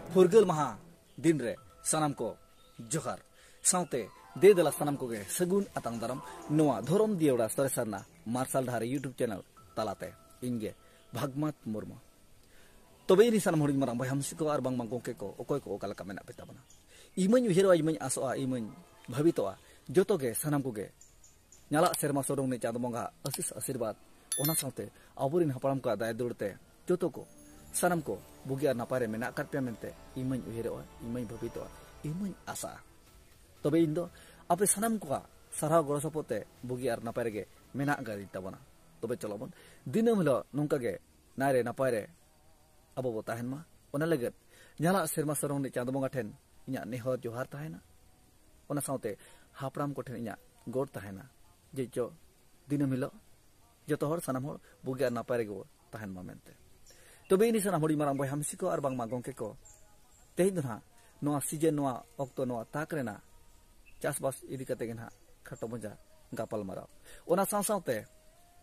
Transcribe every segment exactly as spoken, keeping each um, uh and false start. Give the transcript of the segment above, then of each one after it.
ᱯᱷᱩᱨᱜᱟᱹᱞ ᱢᱟᱦᱟ ᱫᱤᱱ ᱨᱮ ᱥᱟᱱᱟᱢ ᱠᱚ ᱡᱚᱦᱟᱨ᱾ ᱥᱟᱶᱛᱮ ᱫᱮ ᱫᱮᱞᱟ ᱥᱟᱱᱟᱢ ᱠᱚᱜᱮ ᱥᱟᱹᱜᱩᱱ ᱟᱛᱟᱝ ᱫᱟᱨᱟᱢ ᱱᱚᱣᱟ ᱫᱷᱚᱨᱚᱢ ᱫᱤᱭᱟᱹᱲᱟ ᱥᱟᱨᱮ ᱥᱟᱨᱱᱟ ᱢᱟᱨᱥᱟᱞ ᱰᱟᱦᱟᱨ YouTube ᱪᱮᱱᱮᱞ ᱛᱟᱞᱟᱛᱮ᱾ ᱤᱧ ᱜᱮ ᱵᱷᱟᱜᱽᱢᱟᱛ ᱢᱩᱨᱢᱩ᱾ ᱛᱚᱵᱮ ᱤᱧ ᱥᱟᱱᱟᱢ ᱦᱩᱰᱤᱧ ᱢᱟᱨᱟᱝ ᱵᱚᱭᱦᱟ ᱢᱤᱥᱤ ᱠᱚ ᱟᱨ ᱵᱟᱝᱢᱟ ᱜᱚᱢᱠᱮ ᱠᱚ ᱚᱠᱚᱭ ᱠᱚ ᱚᱠᱟ ᱞᱮᱠᱟ ᱢᱮᱱᱟᱜ ᱯᱮ ᱛᱟᱵᱚᱱᱟ? ᱤᱢᱟᱹᱧ ᱩᱭᱦᱟᱹᱨᱚᱜᱼᱟ, ᱤᱢᱟᱹᱧ ᱟᱥᱚᱜᱼᱟ, ᱤᱢᱟᱹᱧ ᱵᱷᱟᱹᱵᱤᱛᱚᱜᱼᱟ, ᱡᱚᱛᱚ ᱜᱮ ᱥᱟᱱᱟᱢ ᱠᱚᱜᱮ ᱧᱟᱞᱟᱜ ᱥᱮᱨᱢᱟ ᱥᱚᱨᱚᱝ ᱨᱤᱱᱤᱡ ᱪᱟᱸᱫᱚ ᱵᱚᱸᱜᱟ ᱟᱥᱤᱥ ᱟᱥᱤᱨᱵᱟᱫᱽ, ᱚᱱᱟ ᱥᱟᱶᱛᱮ ᱟᱵᱚᱨᱤᱱ ᱦᱟᱯᱲᱟᱢ ᱠᱚᱣᱟᱜ ᱫᱟᱭᱟ ᱫᱩᱞᱟᱹᱲ ᱛᱮ ᱡᱚᱛᱚ ᱠᱚ ᱥᱟᱱᱟᱢ ᱠᱚ ᱵᱩᱜᱤ ᱟᱨ ᱱᱟᱯᱟᱭ ᱨᱮ ᱢᱮᱱᱟᱜ ᱟᱠᱟᱫ ᱯᱮᱭᱟ ᱢᱮᱱᱛᱮ ᱤᱢᱟᱹᱧ ᱩᱭᱦᱟᱹᱨᱚᱜᱼᱟ, ᱤᱢᱟᱹᱧ ᱵᱷᱟᱹᱵᱤᱛᱚᱜᱼᱟ, ᱤᱢᱟᱹᱧ ᱟᱥᱟᱜᱼᱟ᱾ ᱛᱚᱵᱮ ᱤᱧ ᱫᱚ ᱟᱯᱮ ᱥᱟᱱᱟᱢ ᱠᱚᱣᱟᱜ ᱥᱟᱨᱦᱟᱣ ᱜᱚᱲᱚ ᱥᱚᱯᱚᱦᱚᱫ ᱛᱮ ᱵᱩᱜᱤ ᱟᱨ ᱱᱟᱯᱟᱭ ᱨᱮᱜᱮ ᱢᱮᱱᱟᱜ ᱟᱠᱟᱫᱤᱧ ᱛᱟᱵᱚᱱᱟ᱾ ᱛᱚᱵᱮ ᱪᱚᱞᱚ ᱵᱚᱱ ᱫᱤᱱᱟᱹᱢ ᱦᱤᱞᱳᱜ ᱱᱚᱝᱠᱟ ᱜᱮ ᱱᱟᱭ ᱨᱮ ᱱᱟᱯᱟᱭ ᱨᱮ ᱟᱵᱚ ᱵᱚ ᱛᱟᱦᱮᱱ ᱢᱟ᱾ ᱚᱱᱟ ᱞᱟᱹᱜᱤᱫ ᱧᱟᱞᱟᱜ ᱥᱮᱨᱢᱟ ᱥᱚᱨᱚᱝ ᱨᱤᱱᱤᱡ ᱪᱟᱸᱫᱚ ᱵᱚᱸᱜᱟ ᱴᱷᱮᱱ ᱤᱧᱟᱹᱜ ᱱᱮᱦᱚᱨ ᱡᱚᱦᱟᱨ ᱛᱟᱦᱮᱱᱟ᱾ ᱚᱱᱟ ᱥᱟᱶᱛᱮ ᱦᱟᱯᱲᱟᱢ ᱠᱚᱴᱷᱮᱱ ᱤᱧᱟᱹᱜ ᱜᱚᱰ ᱛᱟᱦᱮᱱᱟ ᱡᱮ ᱪᱚ ᱫᱤᱱᱟᱹᱢ ᱦᱤᱞᱳᱜ ᱡᱚᱛᱚ ᱦᱚᱲ ᱥᱟᱱᱟᱢ ᱦᱚᱲ ᱵᱩᱜᱤ ᱟᱨ ᱱᱟᱯᱟᱭ ᱨᱮᱜᱮ ᱵᱚ ᱛᱟᱦᱮᱱ ᱢᱟ ᱢᱮᱱᱛᱮ᱾ ᱛᱚᱵᱮ ᱤᱧ ᱥᱟᱱᱟᱢ ᱦᱩᱰᱤᱧ ᱢᱟᱨᱟᱝ ᱵᱚᱭᱦᱟ ᱢᱤᱥᱤ ᱠᱚ ᱟᱨ ᱵᱟᱝᱢᱟ ᱜᱚᱢᱠᱮ ᱠᱚ, ᱛᱮᱦᱮᱧ ᱫᱚ ᱱᱟᱦᱟᱜ ᱱᱚᱣᱟ ᱥᱤᱡᱮᱱ, ᱱᱚᱣᱟ ᱚᱠᱛᱚ, ᱱᱚᱣᱟ ᱛᱟᱠ ᱨᱮᱱᱟᱜ ᱪᱟᱥᱵᱟᱥ ᱤᱫᱤ ᱠᱟᱛᱮ ᱜᱮ ᱱᱟᱦᱟᱜ ᱠᱷᱟᱴᱚ ᱢᱚᱡᱟ ᱜᱟᱯᱟᱞ ᱢᱟᱨᱟᱣ᱾ ᱚᱱᱟ ᱥᱟᱶ ᱥᱟᱶᱛᱮ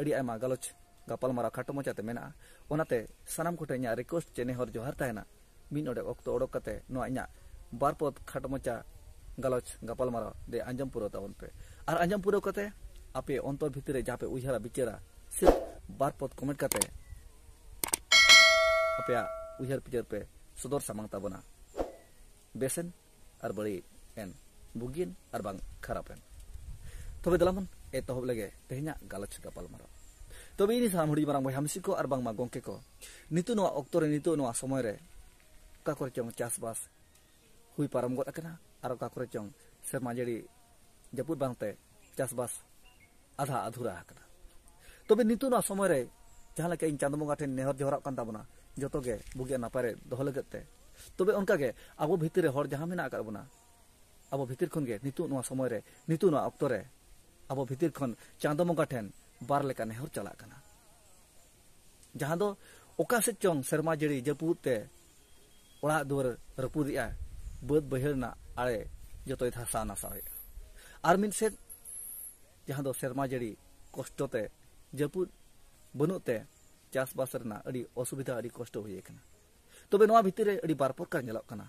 ᱟᱹᱰᱤ ᱟᱭᱢᱟ ᱜᱟᱞᱚᱪ ᱜᱟᱯᱟᱞ ᱢᱟᱨᱟᱣ ᱠᱷᱟᱴᱚ ᱢᱚᱪᱟᱛᱮ ᱢᱮᱱᱟᱜᱼᱟ᱾ ᱚᱱᱟᱛᱮ ᱥᱟᱱᱟᱢ ᱠᱚᱴᱷᱮᱱ ᱤᱧᱟᱹᱜ ᱨᱤᱠᱣᱮᱥᱴ ᱪᱮ ᱱᱮᱦᱚᱨ ᱡᱚᱦᱟᱨ ᱛᱟᱦᱮᱱᱟ, ᱢᱤᱫ ᱚᱰᱮ ᱚᱠᱛᱚ ᱚᱰᱚᱠ ᱠᱟᱛᱮ ᱱᱚᱣᱟ ᱤᱧᱟᱹᱜ ᱵᱟᱨ ᱯᱚᱫ ᱠᱷᱟᱴᱚ ᱢᱚᱪᱟ ᱜᱟᱞᱚᱪ ᱜᱟᱯᱟᱞ ᱢᱟᱨᱟᱣ ᱫᱮ ᱟᱸᱡᱚᱢ ᱯᱩᱨᱟᱹᱣ ᱛᱟᱵᱚᱱ ᱯᱮ᱾ ᱟᱨ ᱟᱸᱡᱚᱢ ᱯᱩᱨᱟᱹᱣ ᱠᱟᱛᱮ ᱟᱯᱮ ᱚᱱᱛᱚᱨ ᱵᱷᱤᱛᱤᱨ ᱨᱮ ᱡᱟᱦᱟᱸ ᱯᱮ ᱩᱭᱦᱟᱹᱨᱟ ᱵᱤᱪᱟᱹᱨᱟ, ᱥᱤᱨᱯ ᱵᱟᱨ ᱯᱚᱫ ᱠᱚᱢᱮᱱᱴ ᱠᱟᱛᱮ ᱟᱯᱮᱭᱟᱜ ᱩᱭᱦᱟᱹᱨ ᱵᱤᱪᱟᱹᱨ ᱯᱮ ᱥᱚᱫᱚᱨ ᱥᱟᱢᱟᱝ ᱛᱟᱵᱚᱱᱟ᱾ ᱵᱮᱥᱮᱱ ᱟᱨ ᱵᱟᱹᱲᱤᱡ ᱮᱱ, ᱵᱩᱜᱤᱭᱮᱱ ᱟᱨ ᱵᱟᱝ ᱠᱷᱟᱨᱟᱯ ᱮᱱ᱾ ᱛᱚᱵᱮ ᱫᱮᱞᱟ ᱵᱚᱱ ᱮᱛᱚᱦᱚᱵ ᱞᱮᱜᱮ ᱛᱮᱦᱮᱧᱟᱜ ᱜᱟᱞᱚᱪ ᱜᱟᱯᱟᱞ ᱢᱟᱨᱟᱣ᱾ ᱛᱚᱵᱮ ᱤᱧ ᱥᱟᱱᱟᱢ ᱦᱩᱰᱤᱧ ᱢᱟᱨᱟᱝ ᱵᱚᱭᱦᱟ ᱢᱤᱥᱤ ᱠᱚ ᱟᱨ ᱵᱟᱝᱢᱟ ᱜᱚᱢᱠᱮ ᱠᱚ, ᱱᱤᱛᱚᱜ ᱱᱚᱣᱟ ᱚᱠᱛᱚ ᱨᱮ, ᱱᱤᱛᱚᱜ ᱱᱚᱣᱟ ᱥᱚᱢᱚᱭ ᱨᱮ ᱚᱠᱟ ᱠᱚᱨᱮ ᱪᱚᱝ ᱪᱟᱥᱵᱟᱥ ᱦᱩᱭ ᱯᱟᱨᱚᱢ ᱜᱚᱫ ᱟᱠᱟᱱᱟ ᱟᱨ ᱚᱠᱟ ᱠᱚᱨᱮ ᱪᱚᱝ ᱥᱮᱨᱢᱟ ᱡᱟᱹᱲᱤ ᱡᱟᱹᱯᱩᱫ ᱵᱟᱝᱛᱮ ᱪᱟᱥᱵᱟᱥ ᱟᱫᱷᱟ ᱟᱫᱷᱩᱨᱟ ᱟᱠᱟᱱᱟ᱾ ᱛᱚᱵᱮ ᱱᱤᱛᱚᱜ ᱱᱚᱣᱟ ᱥᱚᱢᱚᱭ ᱨᱮ ᱡᱟᱦᱟᱸ ᱞᱮᱠᱟ ᱤᱧ ᱪᱟᱸᱫᱚ ᱵᱚᱸᱜᱟ ᱴᱷᱮᱱ ᱱᱮᱦᱚᱨ ᱡᱚᱦᱚᱨᱟᱜ ᱠᱟᱱ ᱛᱟᱵᱚᱱᱟ, ᱡᱚᱛᱚ ᱜᱮ ᱵᱩᱜᱤ ᱟᱨ ᱱᱟᱯᱟᱭ ᱨᱮ ᱫᱚᱦᱚ ᱞᱟᱹᱜᱤᱫ ᱛᱮ, ᱛᱚᱵᱮ ᱚᱱᱠᱟ ᱜᱮ ᱟᱵᱚ ᱵᱷᱤᱛᱤᱨ ᱨᱮ ᱦᱚᱲ ᱡᱟᱦᱟᱸ ᱢᱮᱱᱟᱜ ᱟᱠᱟᱫ ᱵᱚᱱᱟ, ᱟᱵᱚ ᱵᱷᱤᱛᱤᱨ ᱠᱷᱚᱱ ᱜᱮ ᱱᱤᱛᱚᱜ ᱱᱚᱣᱟ ᱥᱚᱢᱚᱭ ᱨᱮ, ᱱᱤᱛᱚᱜ ᱱᱚᱣᱟ ᱚᱠᱛᱚ ᱨᱮ ᱟᱵᱚ ᱵᱷᱤᱛᱤᱨ ᱠᱷᱚᱱ ᱪᱟᱸᱫᱚ ᱵᱚᱸᱜᱟ ᱴᱷᱮᱱ ᱵᱟᱨ ᱞᱮᱠᱟ ᱱᱮᱦᱚᱨ ᱪᱟᱞᱟᱜ ᱠᱟᱱᱟ᱾ ᱡᱟᱦᱟᱸ ᱫᱚ ᱚᱠᱟ ᱥᱮᱫ ᱪᱚᱝ ᱥᱮᱨᱢᱟ ᱡᱟᱹᱲᱤ ᱡᱟᱹᱯᱩᱫ ᱛᱮ ᱚᱲᱟᱜ ᱫᱩᱣᱟᱹᱨ ᱨᱟᱹᱯᱩᱫᱮᱜᱼᱟ, ᱵᱟᱹᱫᱽ ᱵᱟᱹᱭᱦᱟᱹᱲ ᱨᱮᱱᱟᱜ ᱟᱲᱮ ᱡᱚᱛᱚᱭ ᱫᱷᱟᱥᱟᱣ ᱱᱟᱥᱟᱣᱮᱜᱼᱟ᱾ ᱟᱨ ᱢᱤᱫ ᱥᱮᱫ ᱡᱟᱦᱟᱸ ᱫᱚ ᱥᱮᱨᱢᱟ ᱡᱟᱹᱲᱤ ᱠᱚᱥᱴᱚ ᱛᱮ, ᱡᱟᱹᱯᱩᱫ ᱵᱟᱹᱱᱩᱜ ᱛᱮ ᱪᱟᱥᱵᱟᱥ ᱨᱮᱱᱟᱜ ᱟᱹᱰᱤ ᱚᱥᱩᱵᱤᱫᱷᱟ, ᱟᱹᱰᱤ ᱠᱚᱥᱴᱚ ᱦᱩᱭ ᱟᱠᱟᱱᱟ᱾ ᱛᱚᱵᱮ ᱱᱚᱣᱟ ᱵᱷᱤᱛᱤᱨ ᱨᱮ ᱟᱹᱰᱤ ᱵᱟᱨ ᱯᱨᱚᱠᱟᱨ ᱧᱮᱞᱚᱜ ᱠᱟᱱᱟ,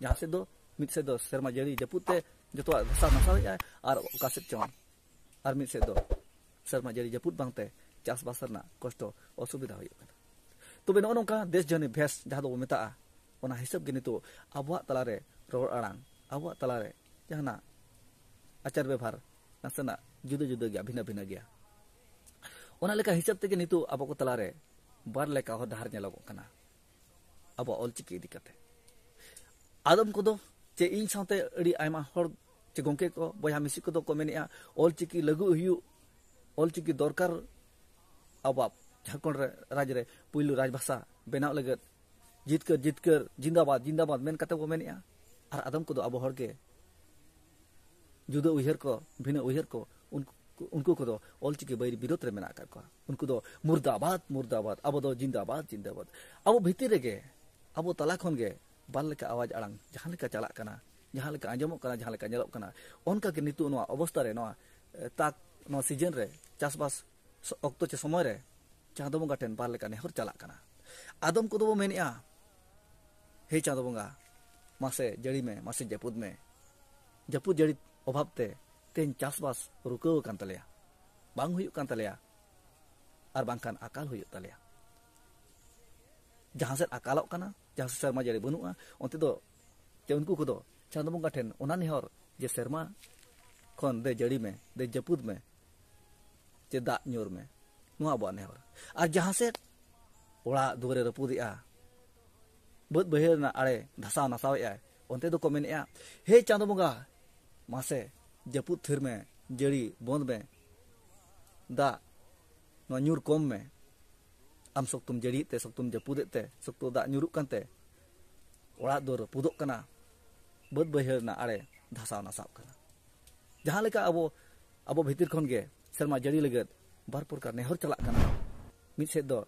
ᱡᱟᱦᱟᱸ ᱥᱮᱫ ᱫᱚ, ᱢᱤᱫ ᱥᱮᱫ ᱫᱚ ᱥᱮᱨᱢᱟ ᱡᱟᱹᱲᱤ ᱡᱟᱹᱯᱩᱫ ᱛᱮ ᱡᱚᱛᱚᱣᱟᱜ ᱫᱷᱟᱥᱟᱣ ᱱᱟᱥᱟᱣᱮᱫᱼᱟᱭ, ᱟᱨ ᱚᱠᱟ ᱥᱮᱫ ᱪᱚᱝ ᱟᱨ ᱢᱤᱫ ᱥᱮᱫ ᱫᱚ ᱥᱮᱨᱢᱟ ᱡᱟᱹᱲᱤ ᱡᱟᱹᱯᱩᱫ ᱵᱟᱝᱛᱮ ᱪᱟᱥᱵᱟᱥ ᱨᱮᱱᱟᱜ ᱠᱚᱥᱴᱚ ᱚᱥᱩᱵᱤᱫᱷᱟ ᱦᱩᱭᱩᱜ ᱠᱟᱱᱟ᱾ ᱛᱚᱵᱮ ᱱᱚᱜᱼᱚ ᱱᱚᱝᱠᱟ ᱫᱮᱥ ᱡᱟᱹᱱᱤ ᱵᱷᱮᱥ ᱡᱟᱦᱟᱸ ᱫᱚᱵᱚ ᱢᱮᱛᱟᱜᱼᱟ, ᱚᱱᱟ ᱦᱤᱥᱟᱹᱵ ᱜᱮ ᱱᱤᱛᱚᱜ ᱟᱵᱚᱣᱟᱜ ᱛᱟᱞᱟᱨᱮ ᱨᱚᱲ ᱟᱲᱟᱝ, ᱟᱵᱚᱣᱟᱜ ᱛᱟᱞᱟᱨᱮ ᱡᱟᱦᱟᱱᱟᱜ ᱟᱪᱟᱨ ᱵᱮᱵᱷᱟᱨ ᱱᱟᱥᱮᱱᱟᱜ ᱡᱩᱫᱟᱹ ᱡᱩᱫᱟᱹ ᱜᱮᱭᱟ, ᱵᱷᱤᱱᱟᱹ ᱵᱷᱤᱱᱟᱹ ᱜᱮᱭᱟ᱾ ᱚᱱᱟ ᱞᱮᱠᱟ ᱦᱤᱥᱟᱹᱵ ᱛᱮᱜᱮ ᱱᱤᱛᱚᱜ ᱟᱵᱚ ᱠᱚ ᱛᱟᱞᱟᱨᱮ ᱵᱟᱨ ᱞᱮᱠᱟ ᱦᱚᱨ ᱰᱟᱦᱟᱨ ᱧᱮᱞᱚᱜᱚᱜ ᱠᱟᱱᱟ ᱟᱵᱚᱣᱟᱜ ᱚᱞᱪᱤᱠᱤ ᱤᱫᱤ ᱠᱟᱛᱮ᱾ ᱟᱫᱚᱢ ᱠᱚᱫᱚ, ᱪᱮ ᱤᱧ ᱥᱟᱶᱛᱮ ᱟᱹᱰᱤ ᱟᱭᱢᱟ ᱦᱚᱲ, ᱪᱮ ᱜᱚᱢᱠᱮ ᱠᱚ, ᱵᱚᱭᱦᱟ ᱢᱤᱥᱤ ᱠᱚᱫᱚ ᱠᱚ ᱢᱮᱱᱮᱫᱼᱟ, ᱚᱞᱪᱤᱠᱤ ᱞᱟᱹᱜᱩ ᱦᱩᱭᱩᱜ, ᱚᱞᱪᱤᱠᱤ ᱫᱚᱨᱠᱟᱨ, ᱟᱵᱚᱣᱟᱜ ᱡᱷᱟᱲᱠᱷᱚᱸᱰ ᱨᱮ, ᱨᱟᱡᱽ ᱨᱮ ᱯᱩᱭᱞᱩ ᱨᱟᱡᱽᱵᱷᱟᱥᱟ ᱵᱮᱱᱟᱣ ᱞᱟᱹᱜᱤᱫ ᱡᱤᱛᱠᱟᱹᱨ, ᱡᱤᱛᱠᱟᱹᱨ, ᱡᱤᱱᱫᱟᱵᱟᱫ, ᱡᱤᱱᱫᱟᱵᱟᱫ ᱢᱮᱱ ᱠᱟᱛᱮ ᱠᱚ ᱢᱮᱱᱮᱫᱼᱟ᱾ ᱟᱨ ᱟᱫᱚᱢ ᱠᱚᱫᱚ ᱟᱵᱚ ᱦᱚᱲ ᱜᱮ ᱡᱩᱫᱟᱹ ᱩᱭᱦᱟᱹᱨ ᱠᱚ, ᱵᱷᱤᱱᱟᱹ ᱩᱭᱦᱟᱹᱨ ᱠᱚ, ᱩᱱᱠᱩ, ᱩᱱᱠᱩ ᱠᱚᱫᱚ ᱚᱞᱪᱤᱠᱤ ᱵᱟᱹᱭᱨᱤ ᱵᱤᱨᱳᱫᱷ ᱨᱮ ᱢᱮᱱᱟᱜ ᱟᱠᱟᱫ ᱠᱚᱣᱟ᱾ ᱩᱱᱠᱩ ᱫᱚ ᱢᱩᱨᱫᱟᱵᱟᱫ, ᱢᱩᱨᱫᱟᱵᱟᱫ, ᱟᱵᱚ ᱫᱚ ᱡᱤᱱᱫᱟᱵᱟᱫ, ᱡᱤᱱᱫᱟᱵᱟᱫ᱾ ᱟᱵᱚ ᱵᱷᱤᱛᱤᱨ ᱨᱮᱜᱮ, ᱟᱵᱚ ᱛᱟᱞᱟ ᱠᱷᱚᱱ ᱜᱮ ᱵᱟᱨ ᱞᱮᱠᱟ ᱟᱣᱟᱡᱽ ᱟᱲᱟᱝ ᱡᱟᱦᱟᱸ ᱞᱮᱠᱟ ᱪᱟᱞᱟᱜ ᱠᱟᱱᱟ, ᱡᱟᱦᱟᱸ ᱞᱮᱠᱟ ᱟᱸᱡᱚᱢᱚᱜ ᱠᱟᱱᱟ, ᱡᱟᱦᱟᱸ ᱞᱮᱠᱟ ᱧᱮᱞᱚᱜ ᱠᱟᱱᱟ, ᱚᱱᱠᱟ ᱜᱮ ᱱᱤᱛᱚᱜ ᱱᱚᱣᱟ ᱚᱵᱚᱥᱛᱟ ᱨᱮ, ᱱᱚᱣᱟ, ᱮ, ᱛᱟᱠ, ᱱᱚᱣᱟ ᱥᱤᱡᱚᱱ ᱨᱮ, ᱪᱟᱥᱵᱟᱥ ᱚᱠᱛᱚ ᱪᱮ ᱥᱚᱢᱚᱭ ᱨᱮ ᱪᱟᱸᱫᱚ ᱵᱚᱸᱜᱟ ᱴᱷᱮᱱ ᱵᱟᱨ ᱞᱮᱠᱟ ᱱᱮᱦᱚᱨ ᱪᱟᱞᱟᱜ ᱠᱟᱱᱟ᱾ ᱟᱫᱚᱢ ᱠᱚᱫᱚ ᱵᱚ ᱢᱮᱱᱮᱜᱼᱟ, ᱦᱮ ᱪᱟᱸᱫᱚ ᱵᱚᱸᱜᱟ, ᱢᱟᱥᱮ ᱡᱟᱹᱲᱤ ᱢᱮ, ᱢᱟᱥᱮ ᱡᱟᱹᱯᱩᱫ ᱢᱮ᱾ ᱡᱟᱹᱯᱩᱫ ᱡᱟᱹᱲᱤ ᱚᱵᱷᱟᱵ ᱛᱮ ᱛᱮᱦᱮᱧ ᱪᱟᱥᱵᱟᱥ ᱨᱩᱠᱟᱹᱣ ᱟᱠᱟᱱ ᱛᱟᱞᱮᱭᱟ, ᱵᱟᱝ ᱦᱩᱭᱩᱜ ᱠᱟᱱ ᱛᱟᱞᱮᱭᱟ, ᱟᱨ ᱵᱟᱝᱠᱷᱟᱱ ᱟᱠᱟᱞ ᱦᱩᱭᱩᱜ ᱛᱟᱞᱮᱭᱟ᱾ ᱡᱟᱦᱟᱸ ᱥᱮᱫ ᱟᱠᱟᱞᱚᱜ ᱠᱟᱱᱟ, ᱡᱟᱦᱟᱸ ᱥᱮᱫ ᱥᱮᱨᱢᱟ ᱡᱟᱹᱲᱤ ᱵᱟᱹᱱᱩᱜᱼᱟ, ᱚᱱᱛᱮ ᱫᱚ ᱪᱮ ᱩᱱᱠᱩ ᱠᱚᱫᱚ ᱪᱟᱸᱫᱚ ᱵᱚᱸᱜᱟ ᱴᱷᱮᱱ ᱚᱱᱟ ᱱᱮᱦᱚᱨ ᱡᱮ, ᱥᱮᱨᱢᱟ ᱠᱷᱚᱱ ᱫᱮ ᱡᱟᱹᱲᱤ ᱢᱮ, ᱫᱮ ᱡᱟᱹᱯᱩᱫ ᱢᱮ, ᱪᱮ ᱫᱟᱜ ᱧᱩᱨ ᱢᱮ, ᱱᱚᱣᱟ ᱟᱵᱚᱣᱟᱜ ᱱᱮᱦᱚᱨ᱾ ᱟᱨ ᱡᱟᱦᱟᱸ ᱥᱮᱫ ᱚᱲᱟᱜ ᱫᱩᱣᱟᱹᱨᱮ ᱨᱟᱹᱯᱩᱫᱮᱜᱼᱟ, ᱵᱟᱹᱫ ᱵᱟᱹᱭᱦᱟᱹᱲ ᱨᱮᱱᱟᱜ ᱟᱲᱮ ᱫᱷᱟᱥᱟᱣ ᱱᱟᱥᱟᱣᱮᱫᱼᱟᱭ, ᱚᱱᱛᱮ ᱫᱚᱠᱚ ᱢᱮᱱᱮᱫᱼᱟ, ᱦᱮ ᱪᱟᱸᱫᱚ ᱵᱚᱸᱜᱟ, ᱢᱟᱥᱮ ᱡᱟᱹᱯᱩᱫ ᱛᱷᱤᱨ ᱢᱮ, ᱡᱟᱹᱲᱤ ᱵᱚᱱᱫ ᱢᱮ, ᱫᱟᱜ ᱱᱚᱣᱟ ᱧᱩᱨ ᱠᱚᱢ ᱢᱮ᱾ ᱟᱢ ᱥᱚᱠᱛᱚᱢ ᱡᱟᱹᱲᱤᱭᱮᱫ ᱛᱮ, ᱥᱚᱠᱛᱚᱢ ᱡᱟᱹᱯᱩᱫᱮᱫ ᱛᱮ, ᱥᱚᱠᱛᱚ ᱫᱟᱜ ᱧᱩᱨᱩᱜ ᱠᱟᱱᱛᱮ ᱚᱲᱟᱜ ᱫᱩᱣᱟᱹᱨ ᱨᱟᱹᱯᱩᱫᱚᱜ ᱠᱟᱱᱟ, ᱵᱟᱹᱫ ᱵᱟᱹᱭᱦᱟᱹᱲ ᱨᱮᱱᱟᱜ ᱟᱲᱮ ᱫᱷᱟᱥᱟᱣ ᱱᱟᱥᱟᱣ ᱠᱟᱱᱟ᱾ ᱡᱟᱦᱟᱸ ᱞᱮᱠᱟ ᱟᱵᱚ, ᱟᱵᱚ ᱵᱷᱤᱛᱤᱨ ᱠᱷᱚᱱ ᱜᱮ ᱥᱮᱨᱢᱟ ᱡᱟᱹᱲᱤ ᱞᱟᱹᱜᱤᱫ ᱵᱟᱨ ᱯᱨᱚᱠᱟᱨ ᱱᱮᱦᱚᱨ ᱪᱟᱞᱟᱜ ᱠᱟᱱᱟ, ᱢᱤᱫ ᱥᱮᱫ ᱫᱚ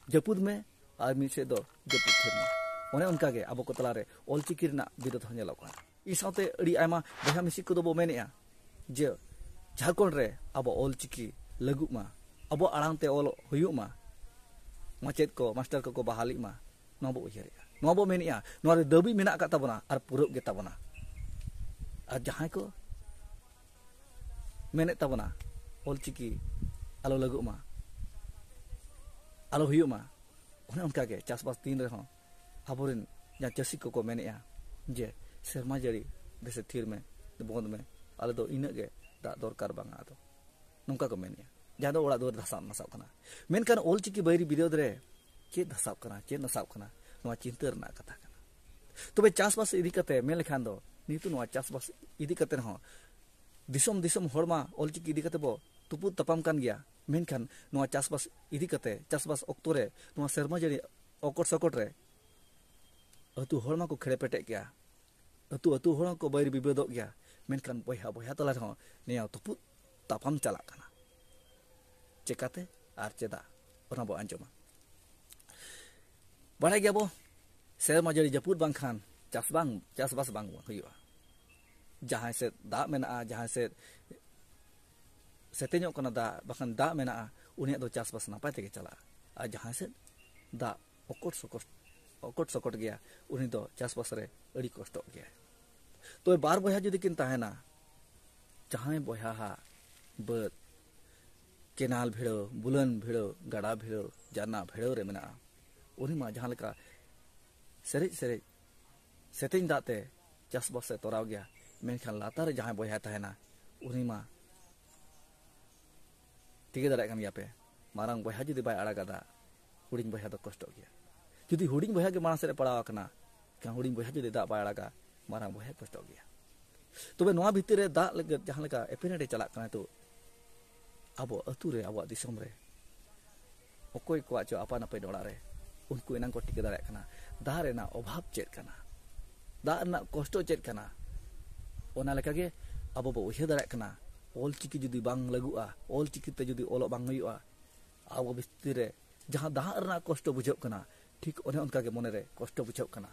ᱡᱟᱹᱯᱩᱫ ᱢᱮ ᱟᱨ ᱢᱤᱫ ᱥᱮᱫ ᱫᱚ ᱡᱟᱹᱯᱩᱫ ᱛᱷᱤᱨ ᱢᱮ᱾ ᱚᱱᱮ ᱚᱱᱠᱟ ᱜᱮ ᱟᱵᱚ ᱠᱚ ᱛᱟᱞᱟᱨᱮ ᱚᱞᱪᱤᱠᱤ ᱨᱮᱱᱟᱜ ᱵᱤᱨᱳᱫᱷ ᱦᱚᱸ ᱧᱮᱞᱚᱜ ᱠᱟᱱᱟ᱾ ᱤᱧ ᱥᱟᱶᱛᱮ ᱟᱹᱰᱤ ᱟᱭᱢᱟ ᱵᱚᱭᱦᱟ ᱢᱤᱥᱤ ᱠᱚᱫᱚ ᱵᱚ ᱢᱮᱱᱮᱜᱼᱟ ᱡᱮ ᱡᱷᱟᱲᱠᱷᱚᱸᱰ ᱨᱮ ᱟᱵᱚ ᱚᱞᱪᱤᱠᱤ ᱞᱟᱹᱜᱩᱜ ᱢᱟ, ᱟᱵᱚ ᱟᱲᱟᱝ ᱛᱮ ᱚᱞᱚᱜ ᱦᱩᱭᱩᱜ ᱢᱟ, ᱢᱟᱪᱮᱫ ᱠᱚ, ᱢᱟᱥᱴᱟᱨ ᱠᱚᱠᱚ ᱵᱟᱦᱟᱞᱤᱜ ᱢᱟ, ᱱᱚᱣᱟ ᱵᱚ ᱩᱭᱦᱟᱹᱨᱮᱜᱼᱟ, ᱱᱚᱣᱟ ᱵᱚ ᱢᱮᱱᱮᱜᱼᱟ, ᱱᱚᱣᱟ ᱨᱮ ᱫᱟᱹᱵᱤ ᱢᱮᱱᱟᱜ ᱟᱠᱟᱫ ᱛᱟᱵᱚᱱᱟ ᱟᱨ ᱯᱩᱨᱟᱹᱜ ᱜᱮ ᱛᱟᱵᱚᱱᱟ᱾ ᱟᱨ ᱡᱟᱦᱟᱸᱭ ᱠᱚ ᱢᱮᱱᱮᱫ ᱛᱟᱵᱚᱱᱟ ᱚᱞᱪᱤᱠᱤ ᱟᱞᱚ ᱞᱟᱹᱜᱩᱜ ᱢᱟ, ᱟᱞᱚ ᱦᱩᱭᱩᱜ ᱢᱟ, ᱚᱱᱮ ᱚᱱᱠᱟᱜᱮ ᱪᱟᱥᱵᱟᱥ ᱫᱤᱱ ᱨᱮᱦᱚᱸ ᱟᱵᱚᱨᱮᱱ ᱡᱟᱦᱟᱸ ᱪᱟᱹᱥᱤ ᱠᱚᱠᱚ ᱢᱮᱱᱮᱜᱼᱟ ᱡᱮ ᱥᱮᱨᱢᱟ ᱡᱟᱹᱲᱤ ᱫᱮᱥᱮ ᱛᱷᱤᱨ ᱢᱮ, ᱵᱚᱱᱫ ᱢᱮ, ᱟᱞᱮ ᱫᱚ ᱤᱱᱟᱹᱜ ᱜᱮ ᱫᱟᱜ ᱫᱚᱨᱠᱟᱨ ᱵᱟᱝᱟ ᱟᱫᱚ, ᱱᱚᱝᱠᱟ ᱠᱚ ᱢᱮᱱᱮᱜᱼᱟ, ᱡᱟᱦᱟᱸ ᱫᱚ ᱚᱲᱟᱜ ᱫᱩᱣᱟᱹᱨ ᱫᱷᱟᱥᱟᱣ ᱱᱟᱥᱟᱣ ᱠᱟᱱᱟ᱾ ᱢᱮᱱᱠᱷᱟᱱ ᱚᱞᱪᱤᱠᱤ ᱵᱟᱹᱭᱨᱤ ᱵᱤᱨᱳᱫᱷ ᱨᱮ ᱪᱮᱫ ᱫᱷᱟᱥᱟᱣ ᱠᱟᱱᱟ, ᱪᱮᱫ ᱱᱟᱥᱟᱣ ᱠᱟᱱᱟ, ᱱᱚᱣᱟ ᱪᱤᱱᱛᱟᱹ ᱨᱮᱱᱟᱜ ᱠᱟᱛᱷᱟ ᱠᱟᱱᱟ᱾ ᱛᱚᱵᱮ ᱪᱟᱥᱵᱟᱥ ᱤᱫᱤ ᱠᱟᱛᱮ ᱢᱮᱱ ᱞᱮᱠᱷᱟᱱ ᱫᱚ ᱱᱤᱛᱚᱜ ᱱᱚᱣᱟ ᱪᱟᱥᱵᱟᱥ ᱤᱫᱤ ᱠᱟᱛᱮ ᱨᱮᱦᱚᱸ ᱫᱤᱥᱚᱢ ᱫᱤᱥᱚᱢ ᱦᱚᱲ ᱢᱟ ᱚᱞᱪᱤᱠᱤ ᱤᱫᱤ ᱠᱟᱛᱮ ᱵᱚ ᱛᱩᱯᱩᱫ ᱛᱟᱯᱟᱢ ᱠᱟᱱ ᱜᱮᱭᱟ, ᱢᱮᱱᱠᱷᱟᱱ ᱱᱚᱣᱟ ᱪᱟᱥᱵᱟᱥ ᱤᱫᱤ ᱠᱟᱛᱮ ᱪᱟᱥᱵᱟᱥ ᱚᱠᱛᱚ ᱨᱮ ᱱᱚᱣᱟ ᱥᱮᱨᱢᱟ ᱡᱟᱹᱲᱤ ᱚᱠᱚᱴ ᱥᱚᱠᱚᱴ ᱨᱮ ᱟᱹᱛᱩ ᱦᱚᱲ ᱢᱟᱠᱚ ᱠᱷᱮᱲᱮ ᱯᱮᱴᱮᱜ ᱜᱮᱭᱟ, ᱟᱹᱛᱩ ᱟᱹᱛᱩ ᱦᱚᱲ ᱦᱚᱸᱠᱚ ᱵᱟᱹᱭᱨᱤ ᱵᱤᱵᱟᱹᱫᱚᱜ ᱜᱮᱭᱟ, ᱢᱮᱱᱠᱷᱟᱱ ᱵᱚᱭᱦᱟ ᱵᱚᱭᱦᱟ ᱛᱟᱞᱟ ᱨᱮᱦᱚᱸ ᱱᱤᱭᱟᱹ ᱛᱩᱯᱩᱫ ᱛᱟᱯᱟᱢ ᱪᱟᱞᱟᱜ ᱠᱟᱱᱟ᱾ ᱪᱮᱠᱟᱛᱮ ᱟᱨ ᱪᱮᱫᱟᱜ, ᱚᱱᱟ ᱵᱚ ᱟᱸᱡᱚᱢᱟ᱾ ᱵᱟᱲᱟᱭ ᱜᱮᱭᱟᱵᱚ, ᱥᱮᱨᱢᱟ ᱡᱟᱹᱲᱤ ᱡᱟᱹᱯᱩᱫ ᱵᱟᱝᱠᱷᱟᱱ ᱪᱟᱥ ᱵᱟᱝ, ᱪᱟᱥᱵᱟᱥ ᱵᱟᱝ ᱦᱩᱭᱩᱜᱼᱟ᱾ ᱡᱟᱦᱟᱸᱭ ᱥᱮᱫ ᱫᱟᱜ ᱢᱮᱱᱟᱜᱼᱟ, ᱡᱟᱦᱟᱸᱭ ᱥᱮᱫ ᱥᱮᱛᱮᱧᱚᱜ ᱠᱟᱱᱟ ᱫᱟᱜ, ᱵᱟᱠᱷᱟᱱ ᱫᱟᱜ ᱢᱮᱱᱟᱜᱼᱟ, ᱩᱱᱤᱭᱟᱜ ᱫᱚ ᱪᱟᱥᱵᱟᱥ ᱱᱟᱯᱟᱭ ᱛᱮᱜᱮ ᱪᱟᱞᱟᱜᱼᱟ᱾ ᱟᱨ ᱡᱟᱦᱟᱸᱭ ᱥᱮᱫ ᱫᱟᱜ ᱚᱠᱚᱴ ᱥᱚᱠᱚᱴ, ᱚᱠᱚᱴ ᱥᱚᱠᱚᱴ ᱜᱮᱭᱟ, ᱩᱱᱤ ᱫᱚ ᱪᱟᱥᱵᱟᱥ ᱨᱮ ᱟᱹᱰᱤ ᱠᱚᱥᱴᱚᱜ ᱜᱮᱭᱟᱭ᱾ ᱛᱚᱵᱮ ᱵᱟᱨ ᱵᱚᱭᱦᱟ ᱡᱩᱫᱤ ᱠᱤᱱ ᱛᱟᱦᱮᱱᱟ, ᱡᱟᱦᱟᱸᱭ ᱵᱚᱭᱦᱟ ᱦᱟᱜ ᱵᱟᱹᱫᱽ ᱠᱮᱱᱟᱞ ᱵᱷᱤᱲᱟᱹᱣ, ᱵᱩᱞᱟᱹᱱ ᱵᱷᱤᱲᱟᱹᱣ, ᱜᱟᱰᱟ ᱵᱷᱤᱲᱟᱹᱣ, ᱡᱟᱨᱱᱟ ᱵᱷᱤᱲᱟᱹᱣ ᱨᱮ ᱢᱮᱱᱟᱜᱼᱟ, ᱩᱱᱤ ᱢᱟ ᱡᱟᱦᱟᱸ ᱞᱮᱠᱟ ᱥᱮᱨᱮᱡ ᱥᱮᱨᱮᱡ ᱥᱮᱛᱮᱧ ᱫᱟᱜ ᱛᱮ ᱪᱟᱥᱵᱟᱥ ᱮ ᱛᱚᱨᱟᱣ ᱜᱮᱭᱟ, ᱢᱮᱱᱠᱷᱟᱱ ᱞᱟᱛᱟᱨ ᱨᱮ ᱡᱟᱦᱟᱸᱭ ᱵᱚᱭᱦᱟ ᱛᱟᱦᱮᱱᱟ, ᱩᱱᱤ ᱢᱟ ᱴᱷᱤᱠᱟᱹ ᱫᱟᱲᱮᱭᱟᱜ ᱠᱟᱱ ᱜᱮᱭᱟ ᱯᱮ, ᱢᱟᱨᱟᱝ ᱵᱚᱭᱦᱟ ᱡᱩᱫᱤ ᱵᱟᱭ ᱟᱲᱟᱜᱟ ᱫᱟᱜ, ᱦᱩᱰᱤᱧ ᱵᱚᱭᱦᱟ ᱫᱚ ᱠᱚᱥᱴᱚᱜ ᱜᱮᱭᱟ᱾ ᱡᱩᱫᱤ ᱦᱩᱰᱤᱧ ᱵᱚᱭᱦᱟ ᱜᱮ ᱢᱟᱲᱟᱝ ᱥᱮᱫ ᱮ ᱯᱟᱲᱟᱣ ᱟᱠᱟᱱᱟ, ᱮᱱᱠᱷᱟᱱ ᱦᱩᱰᱤᱧ ᱵᱚᱭᱦᱟ ᱡᱩᱫᱤ ᱫᱟᱜ ᱵᱟᱭ ᱟᱲᱟᱜᱟ, ᱢᱟᱨᱟᱝ ᱵᱚᱭᱦᱟ ᱠᱚᱥᱴᱚᱜ ᱜᱮᱭᱟ᱾ ᱛᱚᱵᱮ ᱱᱚᱣᱟ ᱵᱷᱤᱛᱤᱨ ᱨᱮ ᱫᱟᱜ ᱞᱟᱹᱜᱤᱫ ᱡᱟᱦᱟᱸ ᱞᱮᱠᱟ ᱮᱯᱮᱨᱦᱮᱸᱰᱮ ᱪᱟᱞᱟᱜ ᱠᱟᱱᱟ ᱱᱤᱛᱚᱜ ᱟᱵᱚ ᱟᱹᱛᱩ ᱨᱮ, ᱟᱵᱚᱣᱟᱜ ᱫᱤᱥᱚᱢ ᱨᱮ, ᱚᱠᱚᱭ ᱠᱚᱣᱟᱜ ᱪᱚ ᱟᱯᱟᱱ ᱟᱹᱯᱤᱱ ᱚᱲᱟᱜ ᱨᱮ, ᱩᱱᱠᱩ ᱮᱱᱟᱝ ᱠᱚ ᱴᱷᱤᱠᱟᱹ ᱫᱟᱲᱮᱭᱟᱜ ᱠᱟᱱᱟ ᱫᱟᱜ ᱨᱮᱱᱟᱜ ᱚᱵᱷᱟᱵᱽ ᱪᱮᱫ ᱠᱟᱱᱟ, ᱫᱟᱜ ᱨᱮᱱᱟᱜ ᱠᱚᱥᱴᱚ ᱪᱮᱫ ᱠᱟᱱᱟ᱾ ᱚᱱᱟ ᱞᱮᱠᱟᱜᱮ ᱟᱵᱚ ᱵᱚ ᱩᱭᱦᱟᱹᱨ ᱫᱟᱲᱮᱭᱟᱜ ᱠᱟᱱᱟ, ᱚᱞ ᱪᱤᱠᱤ ᱡᱩᱫᱤ ᱵᱟᱝ ᱞᱟᱹᱜᱩᱜᱼᱟ, ᱚᱞ ᱪᱤᱠᱤ ᱛᱮ ᱡᱩᱫᱤ ᱚᱞᱚᱜ ᱵᱟᱝ ᱦᱩᱭᱩᱜᱼᱟ, ᱟᱵᱚ ᱵᱷᱤᱛᱤᱨ ᱨᱮ ᱡᱟᱦᱟᱸ ᱫᱟᱜ ᱨᱮᱱᱟᱜ ᱠᱚᱥᱴᱚ ᱵᱩᱡᱷᱟᱹᱜ ᱠᱟᱱᱟ, ᱴᱷᱤᱠ ᱚᱱᱮ ᱚᱱᱠᱟ ᱜᱮ ᱢᱚᱱᱮᱨᱮ ᱠᱚᱥᱴᱚ ᱵᱩᱡᱷᱟᱹᱜ ᱠᱟᱱᱟ᱾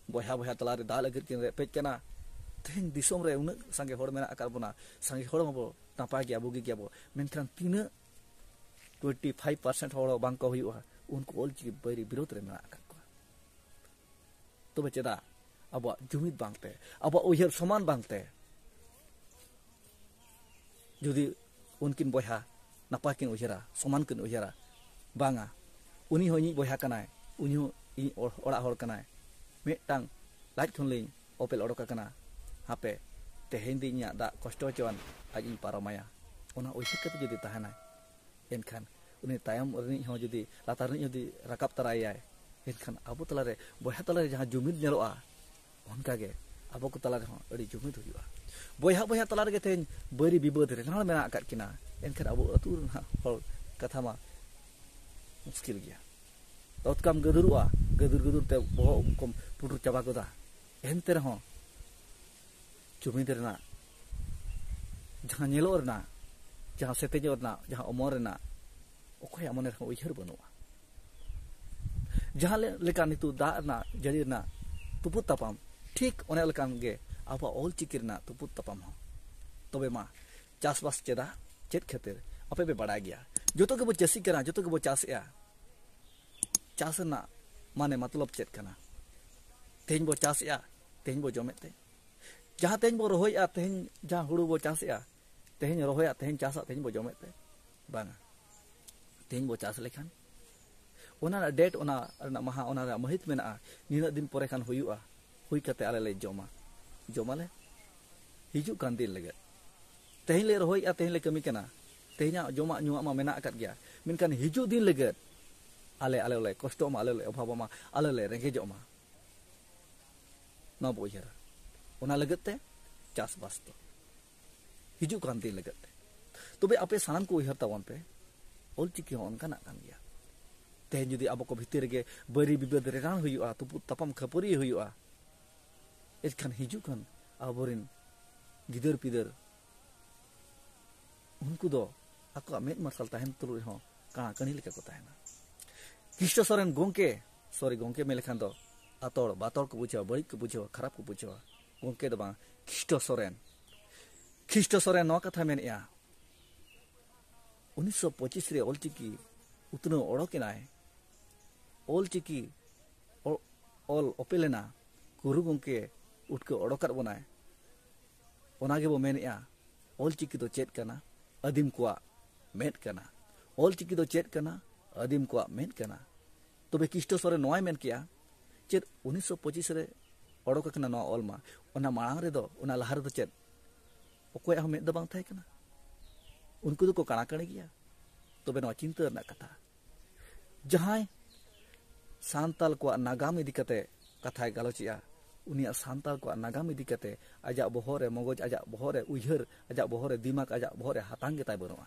ᱵᱚᱭᱦᱟ ᱵᱚᱭᱦᱟ ᱛᱟᱞᱟᱨᱮ ᱫᱟᱜ ᱞᱟᱹᱜᱤᱫ ᱠᱤᱱ ᱨᱮᱯᱮᱡ ᱠᱟᱱᱟ᱾ ᱛᱮᱦᱮᱧ ᱫᱤᱥᱚᱢ ᱨᱮ ᱩᱱᱟᱹᱜ ᱥᱟᱸᱜᱮ ᱦᱚᱲ ᱢᱮᱱᱟᱜ ᱟᱠᱟᱫ ᱵᱚᱱᱟ, ᱥᱟᱸᱜᱮ ᱦᱚᱲ ᱢᱟᱵᱚ ᱱᱟᱯᱟᱭ ᱜᱮᱭᱟ, ᱵᱩᱜᱤ ᱜᱮᱭᱟᱵᱚ, ᱢᱮᱱᱠᱷᱟᱱ ᱛᱤᱱᱟᱹᱜ ᱴᱩᱭᱮᱱᱴᱤ ᱯᱷᱟᱭᱤᱵᱷ ᱯᱟᱨᱥᱮᱱᱴ ᱦᱚᱲ ᱦᱚᱸ ᱵᱟᱝ ᱠᱚ ᱦᱩᱭᱩᱜᱼᱟ, ᱩᱱᱠᱩ ᱚᱞᱪᱤᱠᱤ ᱵᱟᱹᱭᱨᱤ ᱵᱤᱨᱳᱫᱷ ᱨᱮ ᱢᱮᱱᱟᱜ ᱟᱠᱟᱫ ᱠᱚᱣᱟ᱾ ᱛᱚᱵᱮ ᱪᱮᱫᱟᱜ ᱟᱵᱚᱣᱟᱜ ᱡᱩᱢᱤᱫ ᱵᱟᱝᱛᱮ, ᱟᱵᱚᱣᱟᱜ ᱩᱭᱦᱟᱹᱨ ᱥᱚᱢᱟᱱ ᱵᱟᱝᱛᱮ? ᱡᱩᱫᱤ ᱩᱱᱠᱤᱱ ᱵᱚᱭᱦᱟ ᱱᱟᱯᱟᱭ ᱠᱤᱱ ᱩᱭᱦᱟᱹᱨᱟ, ᱥᱚᱢᱟᱱ ᱠᱤᱱ ᱩᱭᱦᱟᱹᱨᱟ, ᱵᱟᱝᱟ, ᱩᱱᱤ ᱦᱚᱸ ᱤᱧᱤᱡ ᱵᱚᱭᱦᱟ ᱠᱟᱱᱟᱭ, ᱩᱱᱤ ᱦᱚᱸ ᱤᱧ ᱚᱲ-, ᱚᱲᱟᱜ ᱦᱚᱲ ᱠᱟᱱᱟᱭ, ᱢᱤᱫᱴᱟᱝ ᱞᱟᱡ ᱠᱷᱚᱱ ᱞᱤᱧ ᱚᱯᱮᱞ ᱚᱰᱚᱠ ᱟᱠᱟᱱᱟ, ᱦᱟᱯᱮ, ᱛᱮᱦᱮᱧ ᱫᱚ ᱤᱧᱟᱹᱜ ᱫᱟᱜ ᱠᱚᱥᱴᱚ ᱦᱚᱪᱚᱣᱟᱱ, ᱟᱡ ᱤᱧ ᱯᱟᱨᱚᱢᱟᱭᱟ᱾ ᱚᱱᱟ ᱩᱭᱦᱟᱹᱨ ᱠᱟᱛᱮ ᱡᱩᱫᱤ ᱛᱟᱦᱮᱱᱟᱭ, ᱮᱱᱠᱷᱟᱱ ᱩᱱᱤ ᱛᱟᱭᱚᱢ ᱨᱤᱱᱤᱡ ᱦᱚᱸ ᱡᱩᱫᱤ, ᱞᱟᱛᱟᱨ ᱨᱤᱱᱤᱡ ᱡᱩᱫᱤ ᱨᱟᱠᱟᱵ ᱛᱟᱨᱟᱭᱮᱭᱟᱭ, ᱮᱱᱠᱷᱟᱱ ᱟᱵᱚ ᱛᱟᱞᱟᱨᱮ, ᱵᱚᱭᱦᱟ ᱛᱟᱞᱟᱨᱮ ᱡᱟᱦᱟᱸ ᱡᱩᱢᱤᱫ ᱧᱮᱞᱚᱜᱼᱟ, ᱚᱱᱠᱟᱜᱮ ᱟᱵᱚ ᱠᱚ ᱛᱟᱞᱟ ᱨᱮᱦᱚᱸ ᱟᱹᱰᱤ ᱡᱩᱢᱤᱫ ᱦᱩᱭᱩᱜᱼᱟ᱾ ᱵᱚᱭᱦᱟ ᱵᱚᱭᱦᱟ ᱛᱟᱞᱟ ᱨᱮᱜᱮ ᱛᱮᱦᱮᱧ ᱵᱟᱹᱭᱨᱤ ᱵᱤᱵᱟᱹᱫ ᱨᱮᱱᱟᱲ ᱢᱮᱱᱟᱜ ᱟᱠᱟᱫ ᱠᱤᱱᱟ, ᱮᱱᱠᱷᱟᱱ ᱟᱵᱚ ᱟᱹᱛᱩ ᱨᱮᱱ ᱦᱚᱲ ᱠᱟᱛᱷᱟ ᱢᱟ ᱢᱩᱥᱠᱤᱞ ᱜᱮᱭᱟ᱾ ᱛᱚᱛᱠᱟᱢ ᱜᱟᱹᱫᱩᱨᱚᱜᱼᱟ, ᱜᱟᱹᱫᱩᱨ ᱜᱟᱹᱫᱩᱨ ᱛᱮ ᱵᱚᱦᱚᱜ ᱠᱚᱢ ᱯᱩᱴᱩᱨ ᱪᱟᱵᱟ ᱜᱚᱫᱟ᱾ ᱮᱱᱛᱮ ᱨᱮᱦᱚᱸ ᱡᱩᱢᱤᱫ ᱨᱮᱱᱟᱜ, ᱡᱟᱦᱟᱸ ᱧᱮᱞᱚᱜ ᱨᱮᱱᱟᱜ, ᱡᱟᱦᱟᱸ ᱥᱮᱛᱮᱧᱚᱜ ᱨᱮᱱᱟᱜ, ᱡᱟᱦᱟᱸ ᱚᱢᱚᱱ ᱨᱮᱱᱟᱜ, ᱚᱠᱚᱭᱟᱜ ᱢᱚᱱᱮ ᱨᱮᱦᱚᱸ ᱩᱭᱦᱟᱹᱨ ᱵᱟᱹᱱᱩᱜᱼᱟ᱾ ᱡᱟᱦᱟᱸ ᱞᱮ-, ᱞᱮᱠᱟ ᱱᱤᱛᱚᱜ ᱫᱟᱜ ᱨᱮᱱᱟᱜ, ᱡᱟᱹᱲᱤ ᱨᱮᱱᱟᱜ ᱛᱩᱯᱩᱫ ᱛᱟᱯᱟᱢ, ᱴᱷᱤᱠ ᱚᱱᱮ ᱞᱮᱠᱟᱱ ᱜᱮ ᱟᱵᱚᱣᱟᱜ ᱚᱞ ᱪᱤᱠᱤ ᱨᱮᱱᱟᱜ ᱛᱩᱯᱩᱫ ᱛᱟᱯᱟᱢ ᱦᱚᱸ᱾ ᱛᱚᱵᱮ ᱢᱟ, ᱪᱟᱥᱵᱟᱥ ᱪᱮᱫᱟᱜ, ᱪᱮᱫ ᱠᱷᱟᱹᱛᱤᱨ? ᱟᱯᱮ ᱯᱮ ᱵᱟᱲᱟᱭ ᱜᱮᱭᱟ, ᱡᱚᱛᱚ ᱜᱮᱵᱚ ᱪᱟᱹᱥᱤ ᱠᱟᱱᱟ, ᱡᱚᱛᱚ ᱜᱮᱵᱚ ᱪᱟᱥᱮᱜᱼᱟ᱾ ᱪᱟᱥ ᱨᱮᱱᱟᱜ ᱢᱟᱱᱮ ᱢᱚᱛᱞᱚᱵ ᱪᱮᱫ ᱠᱟᱱᱟ? ᱛᱮᱦᱮᱧ ᱵᱚ ᱪᱟᱥᱮᱜᱼᱟ, ᱛᱮᱦᱮᱧ ᱵᱚ ᱡᱚᱢᱮᱫ ᱛᱮ᱾ ᱡᱟᱦᱟᱸ ᱛᱮᱦᱮᱧ ᱵᱚ ᱨᱚᱦᱚᱭᱮᱜᱼᱟ, ᱛᱮᱦᱮᱧ ᱡᱟᱦᱟᱸ ᱦᱩᱲᱩ ᱵᱚ ᱪᱟᱥᱮᱜᱼᱟ, ᱛᱮᱦᱮᱧ ᱨᱚᱦᱚᱭᱟ, ᱛᱮᱦᱮᱧ ᱪᱟᱥᱟ, ᱛᱮᱦᱮᱧ ᱵᱚ ᱡᱚᱢᱮᱫ ᱛᱮ? ᱵᱟᱝᱟ, ᱛᱮᱦᱮᱧ ᱵᱚ ᱪᱟᱥ ᱞᱮᱠᱷᱟᱱ ᱚᱱᱟ ᱨᱮᱱᱟᱜ ᱰᱮᱴ, ᱚᱱᱟ ᱨᱮᱱᱟᱜ ᱢᱟᱦᱟ, ᱚᱱᱟ ᱨᱮᱱᱟᱜ ᱢᱟᱹᱦᱤᱛ ᱢᱮᱱᱟᱜᱼᱟ, ᱱᱤᱱᱟᱹᱜ ᱫᱤᱱ ᱯᱚᱨᱮ ᱠᱷᱟᱱ ᱦᱩᱭᱩᱜᱼᱟ, ᱦᱩᱭ ᱠᱟᱛᱮ ᱟᱞᱮ ᱞᱮ ᱡᱚᱢᱟ, ᱡᱚᱢᱟᱞᱮ ᱦᱤᱡᱩᱜ ᱠᱟᱱ ᱫᱤᱱ ᱞᱟᱹᱜᱤᱫ᱾ ᱛᱮᱦᱮᱧ ᱞᱮ ᱨᱚᱦᱚᱭᱮᱜᱼᱟ, ᱛᱮᱦᱮᱧ ᱞᱮ ᱠᱟᱹᱢᱤ ᱠᱟᱱᱟ, ᱛᱮᱦᱮᱧᱟᱜ ᱡᱚᱢᱟᱜ ᱧᱩᱣᱟᱜ ᱢᱟ ᱢᱮᱱᱟᱜ ᱟᱠᱟᱫ ᱜᱮᱭᱟ, ᱢᱮᱱᱠᱷᱟᱱ ᱦᱤᱡᱩᱜ ᱫᱤᱱ ᱞᱟᱹᱜᱤᱫ ᱟᱞᱮ, ᱟᱞᱮ ᱞᱮ ᱠᱚᱥᱴᱚᱜ ᱢᱟ, ᱟᱞᱮ ᱞᱮ ᱚᱵᱷᱟᱵᱚᱜ ᱢᱟ, ᱟᱞᱮ ᱞᱮ ᱨᱮᱸᱜᱮᱡᱚᱜ ᱢᱟ, ᱱᱚᱣᱟ ᱵᱚ ᱩᱭᱦᱟᱹᱨᱟ᱾ ᱚᱱᱟ ᱞᱟᱹᱜᱤᱫ ᱛᱮ ᱪᱟᱥᱵᱟᱥ ᱫᱚ ᱦᱤᱡᱩᱜ ᱠᱟᱱ ᱫᱤᱱ ᱞᱟᱹᱜᱤᱫ ᱛᱮ᱾ ᱛᱚᱵᱮ ᱟᱯᱮ ᱥᱟᱱᱟᱢ ᱠᱚ ᱩᱭᱦᱟᱹᱨ ᱛᱟᱵᱚᱱ ᱯᱮ, ᱚᱞᱪᱤᱠᱤ ᱦᱚᱸ ᱚᱱᱠᱟᱱᱟᱜ ᱠᱟᱱ ᱜᱮᱭᱟ᱾ ᱛᱮᱦᱮᱧ ᱡᱩᱫᱤ ᱟᱵᱚ ᱠᱚ ᱵᱷᱤᱛᱤᱨ ᱨᱮᱜᱮ ᱵᱟᱹᱭᱨᱤ ᱵᱤᱵᱟᱹᱫ ᱨᱮᱲᱟᱱ ᱦᱩᱭᱩᱜᱼᱟ, ᱛᱩᱯᱩᱫ ᱛᱟᱯᱟᱢ ᱠᱷᱟᱹᱯᱟᱹᱨᱤ ᱦᱩᱭᱩᱜᱼᱟ, ᱮᱱᱠᱷᱟᱱ ᱦᱤᱡᱩᱜ ᱠᱟᱱ ᱟᱵᱚᱨᱮᱱ ᱜᱤᱫᱟᱹᱨ ᱯᱤᱫᱟᱹᱨ, ᱩᱱᱠᱩ ᱫᱚ ᱟᱠᱚᱣᱟᱜ ᱢᱮᱫ ᱢᱟᱨᱥᱟᱞ ᱛᱟᱦᱮᱱ ᱛᱩᱞᱩᱡ ᱨᱮᱦᱚᱸ ᱠᱟᱬᱟ ᱠᱟᱹᱬᱤ ᱞᱮᱠᱟ ᱠᱚ ᱛᱟᱦᱮᱱᱟ᱾ ᱠᱷᱤᱥᱴᱚ ᱥᱚᱨᱮᱱ ᱜᱚᱢᱠᱮ, ᱥᱚᱨᱤ, ᱜᱚᱢᱠᱮ ᱢᱮᱱ ᱞᱮᱠᱷᱟᱱ ᱫᱚ ᱟᱛᱚᱲ ᱵᱟᱛᱚᱲ ᱠᱚ ᱵᱩᱡᱷᱟᱹᱣᱟ, ᱵᱟᱹᱲᱤᱡ ᱠᱚ ᱵᱩᱡᱷᱟᱹᱣᱟ, ᱠᱷᱟᱨᱟᱯ ᱠᱚ ᱵᱩᱡᱷᱟᱹᱣᱟ᱾ ᱜᱚᱢᱠᱮ ᱫᱚ ᱵᱟᱝ, ᱠᱷᱤᱥᱴᱚ ᱥᱚᱨᱮᱱ᱾ ᱠᱷᱤᱥᱴᱚ ᱥᱚᱨᱮᱱ ᱱᱚᱣᱟ ᱠᱟᱛᱷᱟ ᱢᱮᱱᱮᱜᱼᱟ, ᱩᱱᱤᱥᱥᱚ ᱯᱚᱸᱪᱤᱥ ᱨᱮ ᱚᱞᱪᱤᱠᱤ ᱩᱛᱱᱟᱹᱣ ᱚᱰᱚᱠ ᱮᱱᱟᱭ, ᱚᱞᱪᱤᱠᱤ ᱚ-, ᱚᱞ ᱚᱯᱮᱞ ᱮᱱᱟ, ᱜᱩᱨᱩ ᱜᱚᱢᱠᱮ ᱩᱴᱠᱟᱹ ᱚᱰᱚᱠᱟᱫ ᱵᱚᱱᱟᱭ, ᱚᱱᱟ ᱜᱮᱵᱚ ᱢᱮᱱᱮᱫᱼᱟ, ᱚᱞᱪᱤᱠᱤ ᱫᱚ ᱪᱮᱫ ᱠᱟᱱᱟ? ᱟᱹᱫᱤᱢ ᱠᱚᱣᱟᱜ ᱢᱮᱫ ᱠᱟᱱᱟ᱾ ᱚᱞᱪᱤᱠᱤ ᱫᱚ ᱪᱮᱫ ᱠᱟᱱᱟ? ᱟᱹᱫᱤᱢ ᱠᱚᱣᱟᱜ ᱢᱮᱫ ᱠᱟᱱᱟ᱾ ᱛᱚᱵᱮ ᱠᱤᱥᱴᱚ ᱥᱚᱨᱮᱱ ᱱᱚᱣᱟᱭ ᱢᱮᱱ ᱠᱮᱜᱼᱟ, ᱪᱮᱫ ᱩᱱᱤᱥᱥᱚ ᱯᱚᱸᱪᱤᱥ ᱨᱮ ᱚᱰᱚᱠ ᱟᱠᱟᱱᱟ ᱱᱚᱣᱟ ᱚᱞ ᱢᱟ, ᱚᱱᱟ ᱢᱟᱲᱟᱝ ᱨᱮᱫᱚ, ᱚᱱᱟ ᱞᱟᱦᱟ ᱨᱮᱫᱚ ᱪᱮᱫ ᱚᱠᱚᱭᱟᱜ ᱦᱚᱸ ᱢᱮᱫ ᱫᱚ ᱵᱟᱝ ᱛᱟᱦᱮᱸ ᱠᱟᱱᱟ? ᱩᱱᱠᱩ ᱫᱚᱠᱚ ᱠᱟᱬᱟᱠᱟᱹᱲᱤ ᱜᱮᱭᱟ᱾ ᱛᱚᱵᱮ ᱱᱚᱣᱟ ᱪᱤᱱᱛᱟᱹ ᱨᱮᱱᱟᱜ ᱠᱟᱛᱷᱟ, ᱡᱟᱦᱟᱸᱭ ᱥᱟᱱᱛᱟᱞ ᱠᱚᱣᱟᱜ ᱱᱟᱜᱟᱢ ᱤᱫᱤ ᱠᱟᱛᱮ ᱠᱟᱛᱷᱟᱭ ᱜᱟᱞᱚᱪᱮᱜᱼᱟ, ᱩᱱᱤᱭᱟᱜ ᱥᱟᱱᱛᱟᱞ ᱠᱚᱣᱟᱜ ᱱᱟᱜᱟᱢ ᱤᱫᱤ ᱠᱟᱛᱮ ᱟᱡᱟᱜ ᱵᱚᱦᱚᱜ ᱨᱮ ᱢᱚᱜᱚᱡᱽ, ᱟᱡᱟᱜ ᱵᱚᱦᱚᱜ ᱨᱮ ᱩᱭᱦᱟᱹᱨ, ᱟᱡᱟᱜ ᱵᱚᱦᱚᱜ ᱨᱮ ᱫᱤᱢᱟᱜᱽ, ᱟᱡᱟᱜ ᱵᱚᱦᱚᱜ ᱨᱮ ᱦᱟᱛᱟᱝ ᱜᱮᱛᱟᱭ ᱵᱟᱹᱱᱩᱜᱼᱟ᱾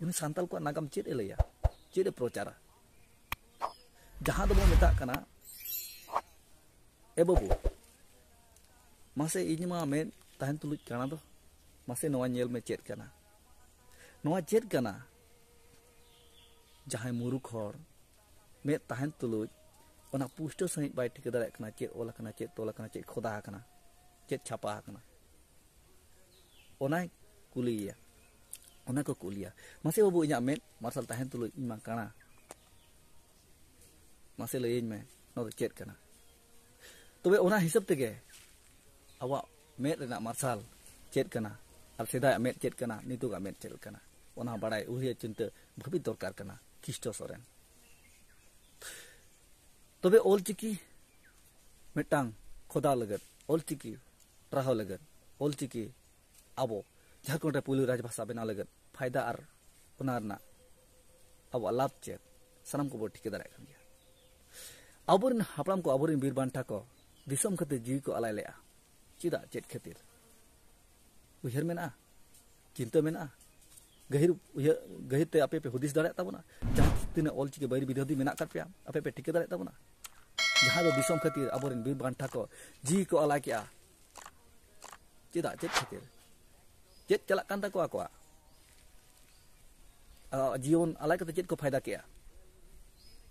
ᱩᱱᱤ ᱥᱟᱱᱛᱟᱞ ᱠᱚᱣᱟᱜ ᱱᱟᱜᱟᱢ ᱪᱮᱫ ᱮ ᱞᱟᱹᱭᱟ? ᱪᱮᱫ ᱮ ᱯᱨᱚᱪᱟᱨᱟ? ᱡᱟᱦᱟᱸ ᱫᱚᱵᱚᱱ ᱢᱮᱛᱟᱜ ᱠᱟᱱᱟ, ᱮ ᱵᱟᱹᱵᱩ, ᱢᱟᱥᱮ ᱤᱧ ᱢᱟ ᱢᱮᱫ ᱛᱟᱦᱮᱱ ᱛᱩᱞᱩᱡ ᱠᱟᱬᱟ ᱫᱚ, ᱢᱟᱥᱮ ᱱᱚᱣᱟ ᱧᱮᱞ ᱢᱮ ᱪᱮᱫ ᱠᱟᱱᱟ? ᱱᱚᱣᱟ ᱪᱮᱫ ᱠᱟᱱᱟ? ᱡᱟᱦᱟᱸᱭ ᱢᱩᱨᱩᱠᱷ ᱦᱚᱲ ᱢᱮᱫ ᱛᱟᱦᱮᱱ ᱛᱩᱞᱩᱡ ᱚᱱᱟ ᱯᱩᱥᱴᱟᱹᱣ ᱥᱟᱺᱦᱤᱡ ᱵᱟᱭ ᱴᱷᱤᱠᱟᱹ ᱫᱟᱲᱮᱭᱟᱜ ᱠᱟᱱᱟ, ᱪᱮᱫ ᱚᱞ ᱟᱠᱟᱱᱟ, ᱪᱮᱫ ᱛᱚᱞ ᱟᱠᱟᱱᱟ, ᱪᱮᱫ ᱠᱷᱚᱫᱟ ᱟᱠᱟᱱᱟ, ᱪᱮᱫ ᱪᱷᱟᱯᱟ ᱟᱠᱟᱱᱟ, ᱚᱱᱟᱭ ᱠᱩᱞᱤᱭᱮᱭᱟ, ᱚᱱᱟ ᱠᱚ ᱠᱩᱞᱤᱭᱟ, "ᱢᱟᱥᱮ ᱵᱟᱹᱵᱩ, ᱤᱧᱟᱹᱜ ᱢᱮᱫ ᱢᱟᱨᱥᱟᱞ ᱛᱟᱦᱮᱱ ᱛᱩᱞᱩᱡ ᱤᱧ ᱢᱟ ᱠᱟᱬᱟ, ᱢᱟᱥᱮ ᱞᱟᱹᱭᱟᱹᱧ ᱢᱮ, ᱱᱚᱣᱟ ᱫᱚ ᱪᱮᱫ ᱠᱟᱱᱟ?" ᱛᱚᱵᱮ ᱚᱱᱟ ᱦᱤᱥᱟᱹᱵ ᱛᱮᱜᱮ ᱟᱵᱚᱣᱟᱜ ᱢᱮᱫ ᱨᱮᱱᱟᱜ ᱢᱟᱨᱥᱟᱞ ᱪᱮᱫ ᱠᱟᱱᱟ, ᱟᱨ ᱥᱮᱫᱟᱭᱟᱜ ᱢᱮᱫ ᱪᱮᱫ ᱠᱟᱱᱟ, ᱱᱤᱛᱚᱜᱟᱜ ᱢᱮᱫ ᱪᱮᱫ ᱠᱟᱱᱟ, ᱚᱱᱟ ᱵᱟᱲᱟᱭ ᱩᱭᱦᱟᱹᱨ ᱪᱤᱱᱛᱟᱹ ᱵᱷᱟᱹᱵᱤᱛ ᱫᱚᱨᱠᱟᱨ ᱠᱟᱱᱟ ᱠᱷᱤᱥᱴᱚ ᱥᱚᱨᱮᱱ᱾ ᱛᱚᱵᱮ ᱚᱞᱪᱤᱠᱤ ᱢᱤᱫᱴᱟᱝ ᱠᱷᱚᱫᱟ ᱞᱟᱹᱜᱤᱫ, ᱚᱞᱪᱤᱠᱤ ᱴᱟᱨᱦᱟᱣ ᱞᱟᱹᱜᱤᱫ, ᱚᱞᱪᱤᱠᱤ ᱟᱵᱚ ᱡᱷᱟᱲᱠᱷᱚᱸᱰ ᱨᱮ ᱯᱩᱭᱞᱩ ᱨᱟᱡᱽᱵᱷᱟᱥᱟ ᱵᱮᱱᱟᱣ ᱞᱟᱹᱜᱤᱫ ᱯᱷᱟᱭᱫᱟ ᱟᱨ ᱚᱱᱟ ᱨᱮᱱᱟᱜ ᱟᱵᱚᱣᱟᱜ ᱞᱟᱵᱷ ᱪᱮᱫ, ᱥᱟᱱᱟᱢ ᱠᱚᱵᱚ ᱴᱷᱤᱠᱟᱹ ᱫᱟᱲᱮᱭᱟᱜ ᱠᱟᱱ ᱜᱮᱭᱟ᱾ ᱟᱵᱚᱨᱮᱱ ᱦᱟᱯᱲᱟᱢ ᱠᱚ, ᱟᱵᱚᱨᱮᱱ ᱵᱤᱨ ᱵᱟᱱᱴᱟ ᱠᱚ ᱫᱤᱥᱚᱢ ᱠᱷᱟᱹᱛᱤᱨ ᱡᱤᱣᱤ ᱠᱚ ᱟᱞᱟᱭ ᱞᱮᱫᱼᱟ᱾ ᱪᱮᱫᱟᱜ? ᱪᱮᱫ ᱠᱷᱟᱹᱛᱤᱨ? ᱩᱭᱦᱟᱹᱨ ᱢᱮᱱᱟᱜᱼᱟ? ᱪᱤᱱᱛᱟᱹ ᱢᱮᱱᱟᱜᱼᱟ? ᱜᱟᱹᱦᱤᱨ ᱩᱭᱦᱟᱹᱨ, ᱜᱟᱹᱦᱤᱨ ᱛᱮ ᱟᱯᱮ ᱯᱮ ᱦᱩᱫᱤᱥ ᱫᱟᱲᱮᱭᱟᱜ ᱛᱟᱵᱚᱱᱟ? ᱡᱟᱦᱟᱸ ᱛᱤᱱᱟᱹᱜ ᱚᱞᱪᱤᱠᱤ ᱵᱟᱹᱭᱨᱤ ᱵᱤᱨᱳᱫᱷᱤ ᱢᱮᱱᱟᱜ ᱟᱠᱟᱫ ᱯᱮᱭᱟ, ᱟᱯᱮ ᱯᱮ ᱴᱷᱤᱠᱟᱹ ᱫᱟᱲᱮᱭᱟᱜ ᱛᱟᱵᱚᱱᱟ? ᱡᱟᱦᱟᱸ ᱫᱚ ᱫᱤᱥᱚᱢ ᱠᱷᱟᱹᱛᱤᱨ ᱟᱵᱚᱨᱮᱱ ᱵᱤᱨ ᱵᱟᱱᱴᱟ ᱠᱚ ᱡᱤᱣᱤ ᱠᱚ ᱟᱞᱟᱭ ᱠᱮᱜᱼᱟ, ᱪᱮᱫᱟᱜ? ᱪᱮᱫ ᱠᱷᱟᱹᱛᱤᱨ? ᱪᱮᱫ ᱪᱟᱞᱟᱜ ᱠᱟᱱ ᱛᱟᱠᱚᱣᱟ ᱟᱠᱚᱣᱟᱜ? ᱟᱠᱚᱣᱟᱜ ᱡᱤᱭᱚᱱ ᱟᱞᱟᱭ ᱠᱟᱛᱮ ᱪᱮᱫ ᱠᱚ ᱯᱷᱟᱭᱫᱟ ᱠᱮᱜᱼᱟ?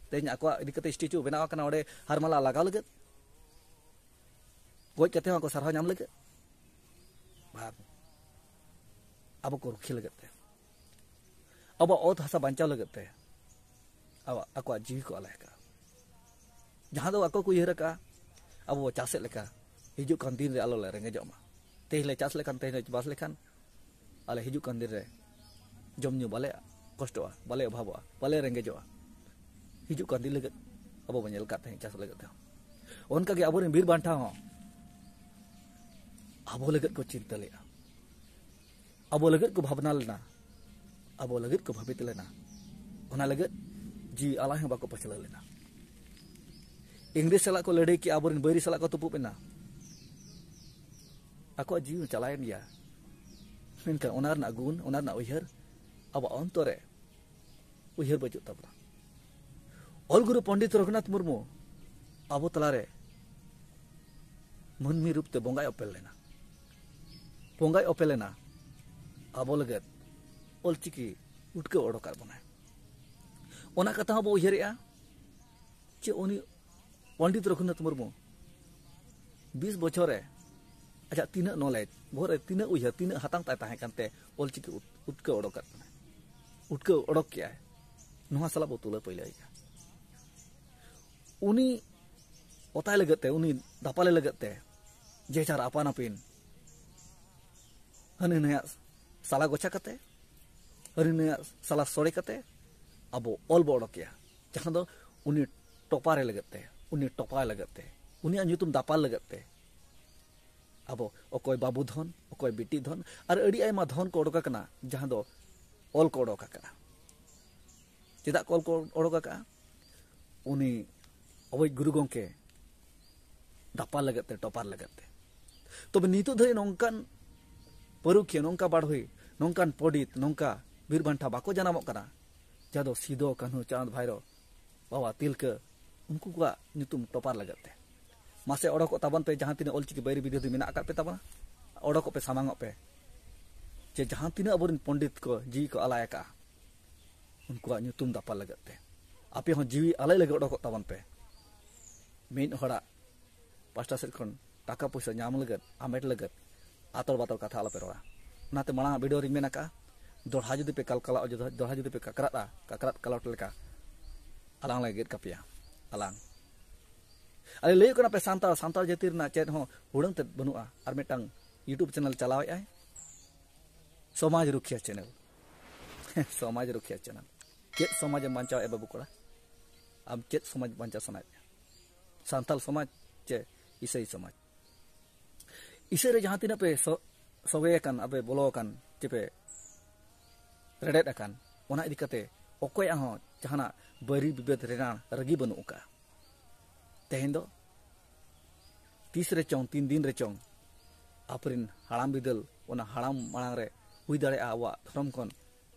ᱛᱮᱦᱮᱧ ᱟᱠᱚᱣᱟᱜ ᱤᱫᱤ ᱠᱟᱛᱮ ᱥᱴᱮᱪᱩ ᱵᱮᱱᱟᱣ ᱟᱠᱟᱱᱟ, ᱚᱸᱰᱮ ᱦᱟᱨᱢᱟᱞᱟ ᱞᱟᱜᱟᱣ ᱞᱟᱹᱜᱤᱫ, ᱜᱚᱡ ᱠᱟᱛᱮ ᱦᱚᱸ ᱟᱠᱚ ᱥᱟᱨᱦᱟᱣ ᱧᱟᱢ ᱞᱟᱹᱜᱤᱫ? ᱵᱟᱝ, ᱟᱵᱚ ᱠᱚ ᱨᱩᱠᱷᱤᱭᱟᱹ ᱞᱟᱹᱜᱤᱫ ᱛᱮ᱾ ᱟᱵᱚᱣᱟᱜ ᱚᱛ ᱦᱟᱥᱟ ᱵᱟᱧᱪᱟᱣ ᱞᱟᱹᱜᱤᱫ ᱛᱮ ᱟᱵᱚ, ᱟᱠᱚᱣᱟᱜ ᱡᱤᱣᱤ ᱠᱚ ᱟᱞᱟᱭ ᱟᱠᱟᱫᱼᱟ᱾ ᱡᱟᱦᱟᱸ ᱫᱚ ᱟᱠᱚ ᱠᱚ ᱩᱭᱦᱟᱹᱨ ᱟᱠᱟᱫᱼᱟ, ᱟᱵᱚ ᱵᱚ ᱪᱟᱥᱮᱫ ᱞᱮᱠᱟ ᱦᱤᱡᱩᱜ ᱠᱟᱱ ᱫᱤᱱ ᱨᱮ ᱟᱞᱚ ᱞᱮ ᱨᱮᱸᱜᱮᱡᱚᱜ ᱢᱟ᱾ ᱛᱮᱦᱮᱧ ᱞᱮ ᱪᱟᱥ ᱞᱮᱠᱷᱟᱱ, ᱛᱮᱦᱮᱧ ᱞᱮ ᱪᱟᱥ ᱞᱮᱠᱷᱟᱱ ᱟᱞᱮ ᱦᱤᱡᱩᱜ ᱠᱟᱱ ᱫᱤᱱ ᱨᱮ ᱡᱚᱢ ᱧᱩ ᱵᱟᱞᱮ ᱠᱚᱥᱴᱚᱜᱼᱟ, ᱵᱟᱞᱮ ᱚᱵᱷᱟᱵᱚᱜᱼᱟ, ᱵᱟᱞᱮ ᱨᱮᱸᱜᱮᱡᱚᱜᱼᱟ᱾ ᱦᱤᱡᱩᱜ ᱠᱟᱱ ᱫᱤᱱ ᱞᱟᱹᱜᱤᱫ ᱟᱵᱚ ᱵᱚ ᱧᱮᱞ ᱠᱟᱫ ᱛᱟᱦᱮᱸᱫ ᱪᱟᱥ ᱞᱟᱹᱜᱤᱫ ᱛᱮᱦᱚᱸ᱾ ᱚᱱᱠᱟᱜᱮ ᱟᱵᱚᱨᱮᱱ ᱵᱤᱨ ᱵᱟᱱᱴᱟ ᱦᱚᱸ ᱟᱵᱚ ᱞᱟᱹᱜᱤᱫ ᱠᱚ ᱪᱤᱱᱛᱟᱹ ᱞᱮᱫᱼᱟ, ᱟᱵᱚ ᱞᱟᱹᱜᱤᱫ ᱠᱚ ᱵᱷᱟᱵᱽᱱᱟ ᱞᱮᱱᱟ, ᱟᱵᱚ ᱞᱟᱹᱜᱤᱫ ᱠᱚ ᱵᱷᱟᱹᱵᱤᱛ ᱞᱮᱱᱟ᱾ ᱚᱱᱟ ᱞᱟᱹᱜᱤᱫ ᱡᱤᱣᱤ ᱟᱞᱟᱭ ᱦᱚᱸ ᱵᱟᱠᱚ ᱯᱟᱹᱪᱷᱞᱟᱹ ᱞᱮᱱᱟ᱾ ᱤᱝᱨᱮᱡᱽ ᱥᱟᱞᱟᱜ ᱠᱚ ᱞᱟᱹᱲᱦᱟᱹᱭ ᱠᱮᱜᱼᱟ, ᱟᱵᱚᱨᱮᱱ ᱵᱟᱹᱭᱨᱤ ᱥᱟᱞᱟᱜ ᱠᱚ ᱛᱩᱯᱩᱫ ᱮᱱᱟ᱾ ᱟᱠᱚᱣᱟᱜ ᱡᱤᱣᱤ ᱦᱚᱸ ᱪᱟᱞᱟᱣᱮᱱ ᱜᱮᱭᱟ, ᱢᱮᱱᱠᱷᱟᱱ ᱚᱱᱟ ᱨᱮᱱᱟᱜ ᱜᱩᱱ, ᱚᱱᱟ ᱨᱮᱱᱟᱜ ᱩᱭᱦᱟᱹᱨ ᱟᱵᱚᱣᱟᱜ ᱚᱱᱛᱚᱨ ᱨᱮ ᱩᱭᱦᱟᱹᱨ ᱵᱟᱹᱪᱩᱜ ᱛᱟᱵᱚᱱᱟ᱾ ᱚᱞ ᱜᱩᱨᱩ ᱯᱚᱱᱰᱤᱛ ᱨᱚᱜᱷᱩᱱᱟᱛᱷ ᱢᱩᱨᱢᱩ ᱟᱵᱚ ᱛᱟᱞᱟᱨᱮ ᱢᱟᱹᱱᱢᱤ ᱨᱩᱯ ᱛᱮ ᱵᱚᱸᱜᱟᱭ ᱚᱯᱮᱞ ᱞᱮᱱᱟ᱾ ᱵᱚᱸᱜᱟᱭ ᱚᱯᱮᱞ ᱞᱮᱱᱟ ᱟᱵᱚ ᱞᱟᱹᱜᱤᱫ ᱚᱞᱪᱤᱠᱤ ᱩᱴᱠᱟᱹᱣ ᱚᱰᱚᱠᱟᱫ ᱵᱚᱱᱟᱭ᱾ ᱚᱱᱟ ᱠᱟᱛᱷᱟ ᱦᱚᱸᱵᱚ ᱩᱭᱦᱟᱹᱨᱮᱜᱼᱟ ᱡᱮ ᱩᱱᱤ ᱯᱚᱱᱰᱤᱛ ᱨᱚᱜᱷᱩᱱᱟᱛᱷ ᱢᱩᱨᱢᱩ ᱵᱤᱥ ᱵᱚᱪᱷᱚᱨ ᱨᱮ ᱟᱡᱟᱜ ᱛᱤᱱᱟᱹᱜ knowledge, ᱵᱚᱦᱚᱜ ᱨᱮ ᱛᱤᱱᱟᱹᱜ ᱩᱭᱦᱟᱹᱨ, ᱛᱤᱱᱟᱹᱜ ᱦᱟᱛᱟᱝ ᱛᱟᱭ ᱛᱟᱦᱮᱸ ᱠᱟᱱᱛᱮ ᱚᱞᱪᱤᱠᱤ ᱩᱛ-, ᱩᱴᱠᱟᱹᱣ ᱚᱰᱚᱠᱟᱫ ᱵᱚᱱᱟᱭ, ᱩᱴᱠᱟᱹᱣ ᱚᱰᱚᱠ ᱠᱮᱜᱼᱟᱭ᱾ ᱱᱚᱣᱟ ᱥᱟᱞᱟᱜ ᱵᱚ ᱛᱩᱞᱟᱹ ᱯᱟᱹᱭᱞᱟᱹᱭᱮᱜᱼᱟ᱾ ᱩᱱᱤ ᱚᱛᱟᱭ ᱞᱟᱹᱜᱤᱫ ᱛᱮ, ᱩᱱᱤ ᱫᱟᱯᱟᱞᱮ ᱞᱟᱹᱜᱤᱫ ᱛᱮ ᱡᱮ ᱡᱟᱨ ᱟᱯᱟᱱ ᱟᱹᱯᱤᱱ ᱦᱟᱹᱱᱤ ᱱᱟᱹᱭᱟᱜ ᱥᱟᱞᱟ ᱜᱚᱪᱷᱟ ᱠᱟᱛᱮ, ᱦᱟᱹᱱᱤ ᱱᱟᱹᱭᱟᱜ ᱥᱟᱞᱟ ᱥᱚᱲᱮ ᱠᱟᱛᱮ ᱟᱵᱚ ᱚᱞ ᱵᱚ ᱚᱰᱚᱠᱮᱜᱼᱟ, ᱡᱟᱦᱟᱸ ᱫᱚ ᱩᱱᱤ ᱴᱚᱯᱟᱨᱮ ᱞᱟᱹᱜᱤᱫ ᱛᱮ, ᱩᱱᱤ ᱴᱚᱯᱟᱭ ᱞᱟᱹᱜᱤᱫ ᱛᱮ, ᱩᱱᱤᱭᱟᱜ ᱧᱩᱛᱩᱢ ᱫᱟᱯᱟᱞ ᱞᱟᱹᱜᱤᱫ ᱛᱮ ᱟᱵᱚ ᱚᱠᱚᱭ ᱵᱟᱹᱵᱩ ᱫᱷᱚᱱ, ᱚᱠᱚᱭ ᱵᱤᱴᱤ ᱫᱷᱚᱱ, ᱟᱨ ᱟᱹᱰᱤ ᱟᱭᱢᱟ ᱫᱷᱚᱱ ᱠᱚ ᱚᱰᱚᱠ ᱟᱠᱟᱱᱟ, ᱡᱟᱦᱟᱸ ᱫᱚ ᱚᱞ ᱠᱚ ᱚᱰᱚᱠ ᱟᱠᱟᱫᱼᱟ᱾ ᱪᱮᱫᱟᱜ ᱠᱚ ᱚᱞ ᱠᱚ ᱚᱰᱚᱠ ᱟᱠᱟᱫᱼᱟ? ᱩᱱᱤ ᱟᱵᱚᱭᱤᱡ ᱜᱩᱨᱩ ᱜᱚᱢᱠᱮ ᱫᱟᱯᱟᱞ ᱞᱟᱹᱜᱤᱫ ᱛᱮ, ᱴᱚᱯᱟᱨ ᱞᱟᱹᱜᱤᱫ ᱛᱮ᱾ ᱛᱚᱵᱮ ᱱᱤᱛᱚᱜ ᱫᱷᱟᱹᱨᱤᱡ ᱱᱚᱝᱠᱟᱱ ᱯᱟᱹᱨᱩᱠᱷᱤᱭᱟᱹ, ᱱᱚᱝᱠᱟ ᱵᱟᱲᱦᱩᱭ, ᱱᱚᱝᱠᱟᱱ ᱯᱚᱸᱰᱤᱛ, ᱱᱚᱝᱠᱟ ᱵᱤᱨ ᱵᱟᱱᱴᱟ ᱵᱟᱠᱚ ᱡᱟᱱᱟᱢᱚᱜ ᱠᱟᱱᱟ, ᱡᱟᱦᱟᱸ ᱫᱚ ᱥᱤᱫᱚ, ᱠᱟᱹᱱᱦᱩ, ᱪᱟᱸᱫᱽ, ᱵᱷᱟᱭᱨᱚ, ᱵᱟᱵᱟ ᱛᱤᱞᱠᱟᱹ, ᱩᱱᱠᱩ ᱠᱚᱣᱟᱜ ᱧᱩᱛᱩᱢ ᱴᱚᱯᱟᱨ ᱞᱟᱹᱜᱤᱫ ᱛᱮ᱾ ᱢᱟᱥᱮ ᱚᱰᱚᱠᱚᱜ ᱛᱟᱵᱚᱱ ᱯᱮ, ᱡᱟᱦᱟᱸ ᱛᱤᱱᱟᱹᱜ ᱚᱞᱪᱤᱠᱤ ᱵᱟᱹᱭᱨᱤ ᱵᱤᱨᱳᱫᱷᱤ ᱢᱮᱱᱟᱜ ᱟᱠᱟᱫ ᱯᱮ ᱛᱟᱵᱚᱱᱟ, ᱚᱰᱚᱠᱚᱜ ᱯᱮ, ᱥᱟᱢᱟᱝᱚᱜ ᱯᱮ, ᱡᱮ ᱡᱟᱦᱟᱸ ᱛᱤᱱᱟᱹᱜ ᱟᱵᱚᱨᱮᱱ ᱯᱚᱸᱰᱤᱛ ᱠᱚ ᱡᱤᱣᱤ ᱠᱚ ᱟᱞᱟᱭ ᱟᱠᱟᱫᱼᱟ, ᱩᱱᱠᱩᱣᱟᱜ ᱧᱩᱛᱩᱢ ᱫᱟᱯᱟᱞ ᱞᱟᱹᱜᱤᱫ ᱛᱮ᱾ ᱟᱯᱮ ᱦᱚᱸ ᱡᱤᱣᱤ ᱟᱞᱟᱭ ᱞᱟᱹᱜᱤᱫ ᱚᱰᱚᱠᱚᱜ ᱛᱟᱵᱚᱱ ᱯᱮ᱾ ᱢᱤᱫ ᱦᱚᱲᱟᱜ ᱯᱟᱥᱴᱟ ᱥᱮᱫ ᱠᱷᱚᱱ ᱴᱟᱠᱟ ᱯᱚᱭᱥᱟ ᱧᱟᱢ ᱞᱟᱹᱜᱤᱫ, ᱟᱢᱮᱴ ᱞᱟᱹᱜᱤᱫ ᱟᱛᱚᱲ ᱵᱟᱛᱚᱲ ᱠᱟᱛᱷᱟ ᱟᱞᱚᱯᱮ ᱨᱚᱲᱟ᱾ ᱚᱱᱟᱛᱮ ᱢᱟᱲᱟᱝ ᱟᱜ ᱵᱷᱤᱰᱤᱭᱳ ᱨᱤᱧ ᱢᱮᱱ ᱟᱠᱟᱫᱼᱟ, ᱫᱚᱲᱦᱟ ᱡᱩᱫᱤ ᱯᱮ ᱠᱟᱞᱠᱟᱞᱟ, ᱫᱚᱲᱦᱟ ᱡᱩᱫᱤ ᱯᱮ ᱠᱟᱠᱨᱟᱫᱼᱟ, ᱠᱟᱠᱨᱟᱫ ᱠᱟᱞᱚᱴ ᱞᱮᱠᱟ, ᱟᱞᱟᱝ ᱞᱮ ᱜᱮᱫ ᱠᱟᱯᱮᱭᱟ᱾ ᱟᱞᱟᱝ ᱟᱞᱮ ᱞᱟᱹᱭ ᱠᱟᱱᱟ ᱯᱮ ᱥᱟᱱᱛᱟᱲ, ᱥᱟᱱᱛᱟᱲ ᱡᱟᱹᱛᱤ ᱨᱮᱱᱟᱜ ᱪᱮᱫ ᱦᱚᱸ ᱦᱩᱲᱟᱹᱝ ᱛᱮ ᱵᱟᱹᱱᱩᱜᱼᱟ᱾ ᱟᱨ ᱢᱤᱫᱴᱟᱝ YouTube ᱪᱮᱱᱮᱞ ᱪᱟᱞᱟᱣᱮᱫᱼᱟᱭ, ᱥᱚᱢᱟᱡᱽ ᱨᱩᱠᱷᱤᱭᱟᱹ ᱪᱮᱱᱮᱞ᱾ ᱥᱚᱢᱟᱡᱽ ᱨᱩᱠᱷᱤᱭᱟᱹ ᱪᱮᱱᱮᱞ᱾ ᱪᱮᱫ ᱥᱚᱢᱟᱡᱽ ᱮᱢ ᱵᱟᱧᱪᱟᱣᱮᱫᱼᱟ ᱵᱟᱹᱵᱩ ᱠᱚᱲᱟ? ᱟᱢ ᱪᱮᱫ ᱥᱚᱢᱟᱡᱽ ᱵᱟᱧᱪᱟᱣ ᱥᱟᱱᱟᱭᱮᱫ ᱢᱮᱭᱟ? ᱥᱟᱱᱛᱟᱲ ᱥᱚᱢᱟᱡᱽ ᱪᱮ ᱤᱥᱟᱹᱭ ᱥᱚᱢᱟᱡᱽ? ᱤᱥᱟᱹᱭ ᱨᱮ ᱡᱟᱦᱟᱸ ᱛᱤᱱᱟᱹᱜ ᱯᱮ ᱥᱚ-, ᱥᱚᱜᱮ ᱟᱠᱟᱱ, ᱟᱯᱮ ᱵᱚᱞᱚ ᱟᱠᱟᱱ, ᱪᱮ ᱯᱮ ᱨᱮᱰᱮᱫ ᱟᱠᱟᱱ, ᱚᱱᱟ ᱤᱫᱤ ᱠᱟᱛᱮ ᱚᱠᱚᱭᱟᱜ ᱦᱚᱸ ᱡᱟᱦᱟᱱᱟᱜ ᱵᱟᱹᱭᱨᱤ ᱵᱤᱵᱟᱹᱫ ᱨᱮᱱᱟᱜ ᱨᱟᱹᱜᱤ ᱵᱟᱹᱱᱩᱜ ᱟᱠᱟᱫᱼᱟ᱾ ᱛᱮᱦᱮᱧ ᱫᱚ ᱛᱤᱥ ᱨᱮᱪᱚᱝ, ᱛᱤᱱ ᱫᱤᱱ ᱨᱮᱪᱚᱝ ᱟᱯᱮᱨᱮᱱ ᱦᱟᱲᱟᱢ ᱵᱤᱫᱟᱹᱞ ᱚᱱᱟ ᱦᱟᱲᱟᱢ ᱢᱟᱲᱟᱝ ᱨᱮ ᱦᱩᱭ ᱫᱟᱲᱮᱭᱟᱜᱼᱟ ᱟᱵᱚᱣᱟᱜ ᱫᱷᱚᱨᱚᱢ ᱠᱷᱚᱱ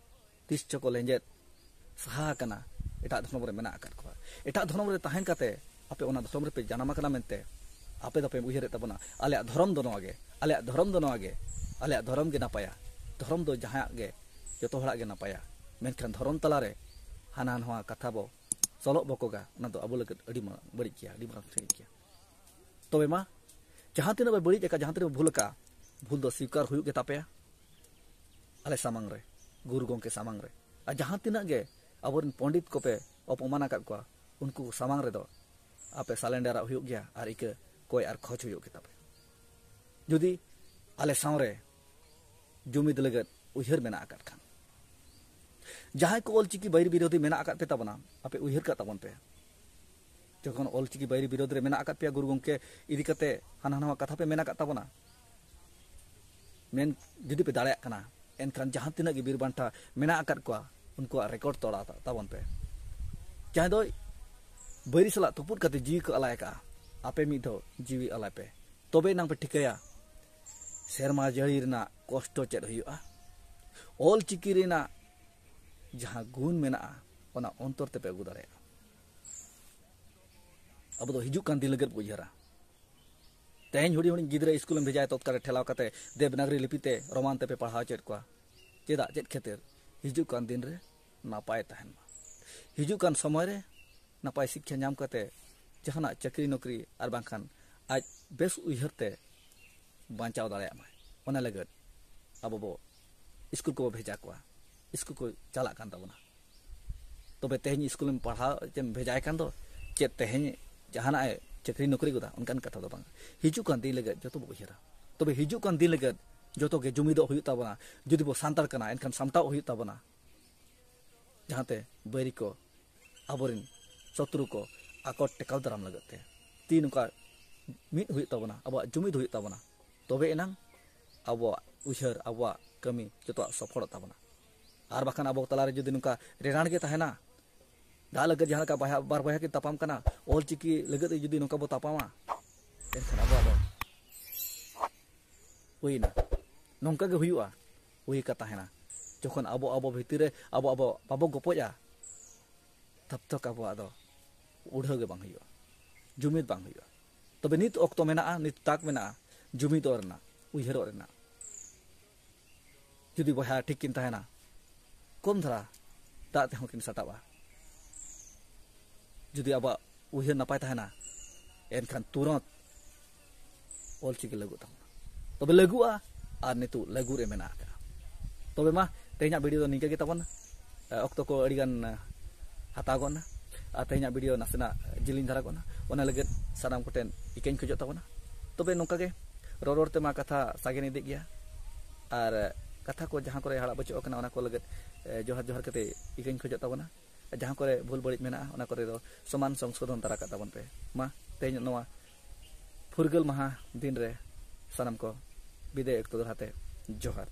ᱛᱤᱥ ᱪᱚᱠᱚ ᱞᱮᱸᱡᱮᱫ ᱥᱟᱦᱟ ᱟᱠᱟᱱᱟ, ᱮᱴᱟᱜ ᱫᱷᱚᱨᱚᱢ ᱨᱮ ᱢᱮᱱᱟᱜ ᱟᱠᱟᱫ ᱠᱚᱣᱟ᱾ ᱮᱴᱟᱜ ᱫᱷᱚᱨᱚᱢ ᱨᱮ ᱛᱟᱦᱮᱱ ᱠᱟᱛᱮ ᱟᱯᱮ ᱚᱱᱟ ᱫᱷᱚᱨᱚᱢ ᱨᱮᱯᱮ ᱡᱟᱱᱟᱢ ᱟᱠᱟᱱᱟ ᱢᱮᱱᱛᱮ ᱟᱯᱮ ᱫᱚᱯᱮ ᱩᱭᱦᱟᱹᱨᱮᱫ ᱛᱟᱵᱚᱱᱟ, ᱟᱞᱮᱭᱟᱜ ᱫᱷᱚᱨᱚᱢ ᱫᱚ ᱱᱚᱣᱟ ᱜᱮ, ᱟᱞᱮᱭᱟᱜ ᱫᱷᱚᱨᱚᱢ ᱫᱚ ᱱᱚᱣᱟ ᱜᱮ, ᱟᱞᱮᱭᱟᱜ ᱫᱷᱚᱨᱚᱢ ᱜᱮ ᱱᱟᱯᱟᱭᱟ᱾ ᱫᱷᱚᱨᱚᱢ ᱫᱚ ᱡᱟᱦᱟᱸᱭᱟᱜ ᱜᱮ, ᱡᱚᱛᱚ ᱦᱚᱲᱟᱜ ᱜᱮ ᱱᱟᱯᱟᱭᱟ᱾ ᱢᱮᱱᱠᱷᱟᱱ ᱫᱷᱚᱨᱚᱢ ᱛᱟᱞᱟᱨᱮ ᱦᱟᱱᱟ ᱱᱚᱣᱟ ᱠᱟᱛᱷᱟ ᱵᱚ ᱥᱚᱞᱚᱜ ᱵᱚᱠᱚᱜᱟ, ᱚᱱᱟ ᱫᱚ ᱟᱵᱚ ᱞᱟᱹᱜᱤᱫ ᱟᱹᱰᱤ ᱢᱟᱨᱟᱝ ᱵᱟᱹᱲᱤᱡ ᱜᱮᱭᱟ, ᱟᱹᱰᱤ ᱢᱟᱨᱟᱝ ᱴᱷᱤᱠ ᱜᱮᱭᱟ᱾ ᱛᱚᱵᱮ ᱢᱟ, ᱡᱟᱦᱟᱸ ᱛᱤᱱᱟᱹᱜ ᱯᱮ ᱵᱟᱹᱲᱤᱡ ᱟᱠᱟᱫ, ᱡᱟᱦᱟᱸ ᱛᱤᱱᱟᱹᱜ ᱯᱮ ᱵᱷᱩᱞ ᱟᱠᱟᱫ, ᱵᱷᱩᱞ ᱫᱚ ᱥᱤᱠᱟᱨ ᱦᱩᱭᱩᱜ ᱜᱮ ᱛᱟᱯᱮᱭᱟ ᱟᱞᱮ ᱥᱟᱢᱟᱝ ᱨᱮ, ᱜᱩᱨᱩ ᱜᱚᱢᱠᱮ ᱥᱟᱢᱟᱝ ᱨᱮ᱾ ᱟᱨ ᱡᱟᱦᱟᱸ ᱛᱤᱱᱟᱹᱜ ᱜᱮ ᱟᱵᱚᱨᱮᱱ ᱯᱚᱸᱰᱤᱛ ᱠᱚᱯᱮ ᱚᱯᱚᱢᱟᱱ ᱟᱠᱟᱫ ᱠᱚᱣᱟ, ᱩᱱᱠᱩ ᱥᱟᱢᱟᱝ ᱨᱮᱫᱚ ᱟᱯᱮ ᱥᱟᱞᱮᱱᱰᱟᱨᱟᱜ ᱦᱩᱭᱩᱜ ᱜᱮᱭᱟ ᱟᱨ ᱤᱠᱟᱹ ᱠᱚᱭ ᱟᱨ ᱠᱷᱚᱡᱽ ᱦᱩᱭᱩᱜ ᱜᱮ ᱛᱟᱯᱮ᱾ ᱡᱩᱫᱤ ᱟᱞᱮ ᱥᱟᱶᱨᱮ ᱡᱩᱢᱤᱫ ᱞᱟᱹᱜᱤᱫ ᱩᱭᱦᱟᱹᱨ ᱢᱮᱱᱟᱜ ᱟᱠᱟᱫ ᱠᱷᱟᱱ, ᱡᱟᱦᱟᱸᱭ ᱠᱚ ᱚᱞᱪᱤᱠᱤ ᱵᱟᱹᱭᱨᱤ ᱵᱤᱨᱳᱫᱷᱤ ᱢᱮᱱᱟᱜ ᱟᱠᱟᱫ ᱯᱮ ᱛᱟᱵᱚᱱᱟ, ᱟᱯᱮ ᱩᱭᱦᱟᱹᱨ ᱠᱟᱜ ᱛᱟᱵᱚᱱ ᱯᱮ᱾ ᱡᱚᱠᱷᱚᱱ ᱚᱞᱪᱤᱠᱤ ᱵᱟᱹᱭᱨᱤ ᱵᱤᱨᱳᱫᱷ ᱨᱮ ᱢᱮᱱᱟᱜ ᱟᱠᱟᱫ ᱯᱮᱭᱟ, ᱜᱩᱨᱩ ᱜᱚᱢᱠᱮ ᱤᱫᱤ ᱠᱟᱛᱮ ᱦᱟᱱᱟ ᱱᱟᱣᱟ ᱠᱟᱛᱷᱟ ᱯᱮ ᱢᱮᱱ ᱟᱠᱟᱫ ᱛᱟᱵᱚᱱᱟ, ᱢᱮᱱ ᱡᱩᱫᱤ ᱯᱮ ᱫᱟᱲᱮᱭᱟᱜ ᱠᱟᱱᱟ, ᱮᱱᱠᱷᱟᱱ ᱡᱟᱦᱟᱸ ᱛᱤᱱᱟᱹᱜ ᱜᱮ ᱵᱤᱨ ᱵᱟᱱᱴᱟ ᱢᱮᱱᱟᱜ ᱟᱠᱟᱫ ᱠᱚᱣᱟ, ᱩᱱᱠᱩᱣᱟᱜ ᱨᱮᱠᱚᱨᱰ ᱛᱚᱲᱟ ᱛᱟ-, ᱛᱟᱵᱚᱱ ᱯᱮ᱾ ᱡᱟᱦᱟᱸᱭ ᱫᱚ ᱵᱟᱹᱭᱨᱤ ᱥᱟᱞᱟᱜ ᱛᱩᱯᱩᱫ ᱠᱟᱛᱮ ᱡᱤᱣᱤ ᱠᱚ ᱟᱞᱟᱭ ᱟᱠᱟᱫᱼᱟ, ᱟᱯᱮ ᱢᱤᱫ ᱫᱷᱟᱣ ᱡᱤᱣᱤ ᱟᱞᱟᱭ ᱯᱮ, ᱛᱚᱵᱮ ᱮᱱᱟᱝ ᱯᱮ ᱴᱷᱤᱠᱟᱹᱭᱟ ᱥᱮᱨᱢᱟ ᱡᱟᱹᱲᱤ ᱨᱮᱱᱟᱜ ᱠᱚᱥᱴᱚ ᱪᱮᱫ ᱦᱩᱭᱩᱜᱼᱟ᱾ ᱚᱞ ᱪᱤᱠᱤ ᱨᱮᱱᱟᱜ ᱡᱟᱦᱟᱸ ᱜᱩᱱ ᱢᱮᱱᱟᱜᱼᱟ, ᱚᱱᱟ ᱚᱱᱛᱚᱨ ᱛᱮᱯᱮ ᱟᱹᱜᱩ ᱫᱟᱲᱮᱭᱟᱜᱼᱟ᱾ ᱟᱵᱚ ᱫᱚ ᱦᱤᱡᱩᱜ ᱠᱟᱱ ᱫᱤᱱ ᱞᱟᱹᱜᱤᱫ ᱵᱚ ᱩᱭᱦᱟᱹᱨᱟ᱾ ᱛᱮᱦᱮᱧ ᱦᱩᱰᱤᱧ ᱦᱩᱰᱤᱧ ᱜᱤᱫᱽᱨᱟᱹ ᱥᱠᱩᱞᱮᱢ ᱵᱷᱮᱡᱟᱭᱟ, ᱛᱚᱛᱠᱟᱞ ᱨᱮ ᱴᱷᱮᱞᱟᱣ ᱠᱟᱛᱮ ᱫᱮᱵᱽᱱᱟᱜᱽᱨᱤ ᱞᱤᱯᱤ ᱛᱮ ᱨᱳᱢᱟᱱ ᱛᱮᱯᱮ ᱯᱟᱲᱦᱟᱣ ᱦᱚᱪᱚᱭᱮᱫ ᱠᱚᱣᱟ᱾ ᱪᱮᱫᱟᱜ? ᱪᱮᱫ ᱠᱷᱟᱹᱛᱤᱨ? ᱦᱤᱡᱩᱜ ᱠᱟᱱ ᱫᱤᱱ ᱨᱮ ᱱᱟᱯᱟᱭ ᱛᱟᱦᱮᱱ ᱢᱟ᱾ ᱦᱤᱡᱩᱜ ᱠᱟᱱ ᱥᱚᱢᱚᱭ ᱨᱮ ᱱᱟᱯᱟᱭ ᱥᱤᱠᱠᱷᱟ ᱧᱟᱢ ᱠᱟᱛᱮ ᱡᱟᱦᱟᱱᱟᱜ ᱪᱟᱹᱠᱨᱤ ᱱᱚᱠᱨᱤ ᱟᱨ ᱵᱟᱝᱠᱷᱟᱱ ᱟᱡ ᱵᱮᱥ ᱩᱭᱦᱟᱹᱨ ᱛᱮ ᱵᱟᱧᱪᱟᱣ ᱫᱟᱲᱮᱭᱟᱜ ᱢᱟᱭ᱾ ᱚᱱᱟ ᱞᱟᱹᱜᱤᱫ ᱟᱵᱚ ᱵᱚ ᱥᱠᱩᱞ ᱠᱚ ᱵᱷᱮᱡᱟ ᱠᱚᱣᱟ, ᱥᱠᱩᱞ ᱠᱚ ᱪᱟᱞᱟᱜ ᱠᱟᱱ ᱛᱟᱵᱚᱱᱟ᱾ ᱛᱚᱵᱮ ᱛᱮᱦᱮᱧ ᱥᱠᱩᱞᱮᱢ ᱯᱟᱲᱦᱟᱣ ᱪᱮᱢ ᱵᱷᱮᱡᱟᱭ ᱠᱷᱟᱱ ᱫᱚ ᱪᱮᱫ ᱛᱮᱦᱮᱧ ᱡᱟᱦᱟᱱᱟᱜ ᱮ ᱪᱟᱹᱠᱨᱤ ᱱᱚᱠᱨᱤ ᱜᱚᱫᱟ? ᱚᱱᱠᱟᱱ ᱠᱟᱛᱷᱟ ᱫᱚ ᱵᱟᱝ᱾ ᱦᱤᱡᱩᱜ ᱠᱟᱱ ᱫᱤᱱ ᱞᱟᱹᱜᱤᱫ ᱡᱚᱛᱚ ᱵᱚ ᱩᱭᱦᱟᱹᱨᱟ᱾ ᱛᱚᱵᱮ ᱦᱤᱡᱩᱜ ᱠᱟᱱ ᱫᱤᱱ ᱞᱟᱹᱜᱤᱫ ᱡᱚᱛᱚ ᱜᱮ ᱡᱩᱢᱤᱫᱚᱜ ᱦᱩᱭᱩᱜ ᱛᱟᱵᱚᱱᱟ᱾ ᱡᱩᱫᱤ ᱵᱚ ᱥᱟᱱᱛᱟᱲ ᱠᱟᱱᱟ, ᱮᱱᱠᱷᱟᱱ ᱥᱟᱢᱴᱟᱣ ᱦᱩᱭᱩᱜ ᱛᱟᱵᱚᱱᱟ, ᱡᱟᱦᱟᱸᱛᱮ ᱵᱟᱹᱭᱨᱤ ᱠᱚ ᱟᱵᱚᱨᱮᱱ ᱥᱚᱛᱨᱩ ᱠᱚ ᱟᱠᱚ ᱴᱮᱠᱟᱣ ᱫᱟᱨᱟᱢ ᱞᱟᱹᱜᱤᱫ ᱛᱮ ᱛᱤ ᱱᱚᱝᱠᱟ ᱢᱤᱫ ᱦᱩᱭᱩᱜ ᱛᱟᱵᱚᱱᱟ, ᱟᱵᱚᱣᱟᱜ ᱡᱩᱢᱤᱫ ᱦᱩᱭᱩᱜ ᱛᱟᱵᱚᱱᱟ᱾ ᱛᱚᱵᱮ ᱮᱱᱟᱝ ᱟᱵᱚᱣᱟᱜ ᱩᱭᱦᱟᱹᱨ, ᱟᱵᱚᱣᱟᱜ ᱠᱟᱹᱢᱤ ᱡᱚᱛᱚᱣᱟᱜ ᱥᱚᱯᱷᱚᱞᱚᱜ ᱛᱟᱵᱚᱱᱟ᱾ ᱟᱨ ᱵᱟᱠᱷᱟᱱ ᱟᱵᱚ ᱛᱟᱞᱟᱨᱮ ᱡᱩᱫᱤ ᱱᱚᱝᱠᱟ ᱨᱮᱲᱟᱲ ᱜᱮ ᱛᱟᱦᱮᱱᱟ, ᱫᱟᱜ ᱞᱟᱹᱜᱤᱫ ᱡᱟᱦᱟᱸ ᱞᱮᱠᱟ ᱵᱚᱭᱦᱟ, ᱵᱟᱨ ᱵᱚᱭᱦᱟ ᱠᱤᱱ ᱛᱟᱯᱟᱢ ᱠᱟᱱᱟ, ᱚᱞ ᱪᱤᱠᱤ ᱞᱟᱹᱜᱤᱫ ᱡᱩᱫᱤ ᱱᱚᱝᱠᱟ ᱵᱚ ᱛᱟᱯᱟᱢᱟ, ᱮᱱᱠᱷᱟᱱ ᱟᱵᱚᱣᱟᱜ ᱫᱚ ᱦᱩᱭᱱᱟ᱾ ᱱᱚᱝᱠᱟ ᱜᱮ ᱦᱩᱭᱩᱜᱼᱟ, ᱦᱩᱭ ᱟᱠᱟ ᱛᱟᱦᱮᱱᱟ᱾ ᱡᱚᱠᱷᱚᱱ ᱟᱵᱚ ᱟᱵᱚ ᱵᱷᱤᱛᱤᱨ ᱨᱮ ᱟᱵᱚ ᱟᱵᱚ ᱵᱟᱵᱚ ᱜᱚᱯᱚᱡᱼᱟ, ᱛᱟᱵ ᱛᱚᱠ ᱟᱵᱚᱣᱟᱜ ᱫᱚ ᱩᱰᱷᱟᱹᱣ ᱜᱮ ᱵᱟᱝ ᱦᱩᱭᱩᱜᱼᱟ, ᱡᱩᱢᱤᱫ ᱵᱟᱝ ᱦᱩᱭᱩᱜᱼᱟ᱾ ᱛᱚᱵᱮ ᱱᱤᱛ ᱚᱠᱛᱚ ᱢᱮᱱᱟᱜᱼᱟ, ᱱᱤᱛ ᱛᱟᱠ ᱢᱮᱱᱟᱜᱼᱟ ᱡᱩᱢᱤᱫᱚᱜ ᱨᱮᱱᱟᱜ, ᱩᱭᱦᱟᱹᱨᱚᱜ ᱨᱮᱱᱟᱜ᱾ ᱡᱩᱫᱤ ᱵᱚᱭᱦᱟ ᱴᱷᱤᱠ ᱠᱤᱱ ᱛᱟᱦᱮᱱᱟ, ᱠᱚᱢ ᱫᱷᱟᱨᱟ ᱫᱟᱜ ᱛᱮᱦᱚᱸ ᱠᱤᱱ ᱥᱟᱴᱟᱜᱼᱟ᱾ ᱡᱩᱫᱤ ᱟᱵᱚᱣᱟᱜ ᱩᱭᱦᱟᱹᱨ ᱱᱟᱯᱟᱭ ᱛᱟᱦᱮᱱᱟ, ᱮᱱᱠᱷᱟᱱ ᱛᱩᱨᱚᱸᱛ ᱚᱞᱪᱤᱠᱤ ᱞᱟᱹᱜᱩᱜ ᱛᱟᱵᱚᱱᱟ᱾ ᱛᱚᱵᱮ ᱞᱟᱹᱜᱩᱜᱼᱟ, ᱟᱨ ᱱᱤᱛᱚᱜ ᱞᱟᱹᱜᱩ ᱨᱮ ᱢᱮᱱᱟᱜ ᱟᱠᱟᱫᱼᱟ᱾ ᱛᱚᱵᱮ ᱢᱟ, ᱛᱮᱦᱮᱧᱟᱜ ᱵᱷᱤᱰᱤᱭᱳ ᱫᱚ ᱱᱤᱝᱠᱟᱹ ᱜᱮ ᱛᱟᱵᱚᱱ᱾ ᱮ, ᱚᱠᱛᱚ ᱠᱚ ᱟᱹᱰᱤ ᱜᱟᱱ, ᱮ, ᱦᱟᱛᱟᱣ ᱜᱚᱫ ᱮᱱᱟ, ᱟᱨ ᱛᱮᱦᱮᱧᱟᱜ ᱵᱷᱤᱰᱤᱭᱳ ᱱᱟᱥᱮᱱᱟᱜ ᱡᱤᱞᱤᱧ ᱫᱷᱟᱨᱟ ᱜᱚᱫ ᱮᱱᱟ᱾ ᱚᱱᱟ ᱞᱟᱹᱜᱤᱫ ᱥᱟᱱᱟᱢ ᱠᱚᱴᱷᱮᱱ ᱤᱠᱟᱹᱧ ᱠᱷᱚᱡᱚᱜ ᱛᱟᱵᱚᱱᱟ᱾ ᱛᱚᱵᱮ ᱱᱚᱝᱠᱟ ᱜᱮ ᱨᱚᱲ ᱨᱚᱲ ᱛᱮᱢᱟ ᱠᱟᱛᱷᱟ ᱥᱟᱜᱮᱱ ᱤᱫᱤᱜ ᱜᱮᱭᱟ, ᱟᱨ ᱠᱟᱛᱷᱟ ᱠᱚ ᱡᱟᱦᱟᱸ ᱠᱚᱨᱮ ᱦᱟᱲᱟᱜ ᱵᱟᱹᱪᱩᱜ ᱟᱠᱟᱱᱟ, ᱚᱱᱟ ᱠᱚ ᱞᱟᱹᱜᱤᱫ, ᱮ, ᱡᱚᱦᱟᱨ ᱡᱚᱦᱟᱨ ᱠᱟᱛᱮ ᱤᱠᱟᱹᱧ ᱠᱷᱚᱡᱚᱜ ᱛᱟᱵᱚᱱᱟ᱾ ᱡᱟᱦᱟᱸ ᱠᱚᱨᱮ ᱵᱷᱩᱞ ᱵᱟᱹᱲᱤᱡ ᱢᱮᱱᱟᱜᱼᱟ, ᱚᱱᱟ ᱠᱚᱨᱮ ᱫᱚ ᱥᱚᱢᱟᱱ ᱥᱚᱝᱥᱳᱫᱷᱚᱱ ᱛᱟᱨᱟ ᱠᱟᱜ ᱛᱟᱵᱚᱱ ᱯᱮ᱾ ᱢᱟ, ᱛᱮᱦᱮᱧ ᱱᱚᱣᱟ ᱯᱷᱩᱨᱜᱟᱹᱞ ᱢᱟᱦᱟ ᱫᱤᱱ ᱨᱮ ᱥᱟᱱᱟᱢ ᱠᱚ ᱵᱤᱫᱟᱹᱭ ᱚᱠᱛᱚ ᱫᱚᱲᱦᱟ ᱛᱮ ᱡᱚᱦᱟᱨ᱾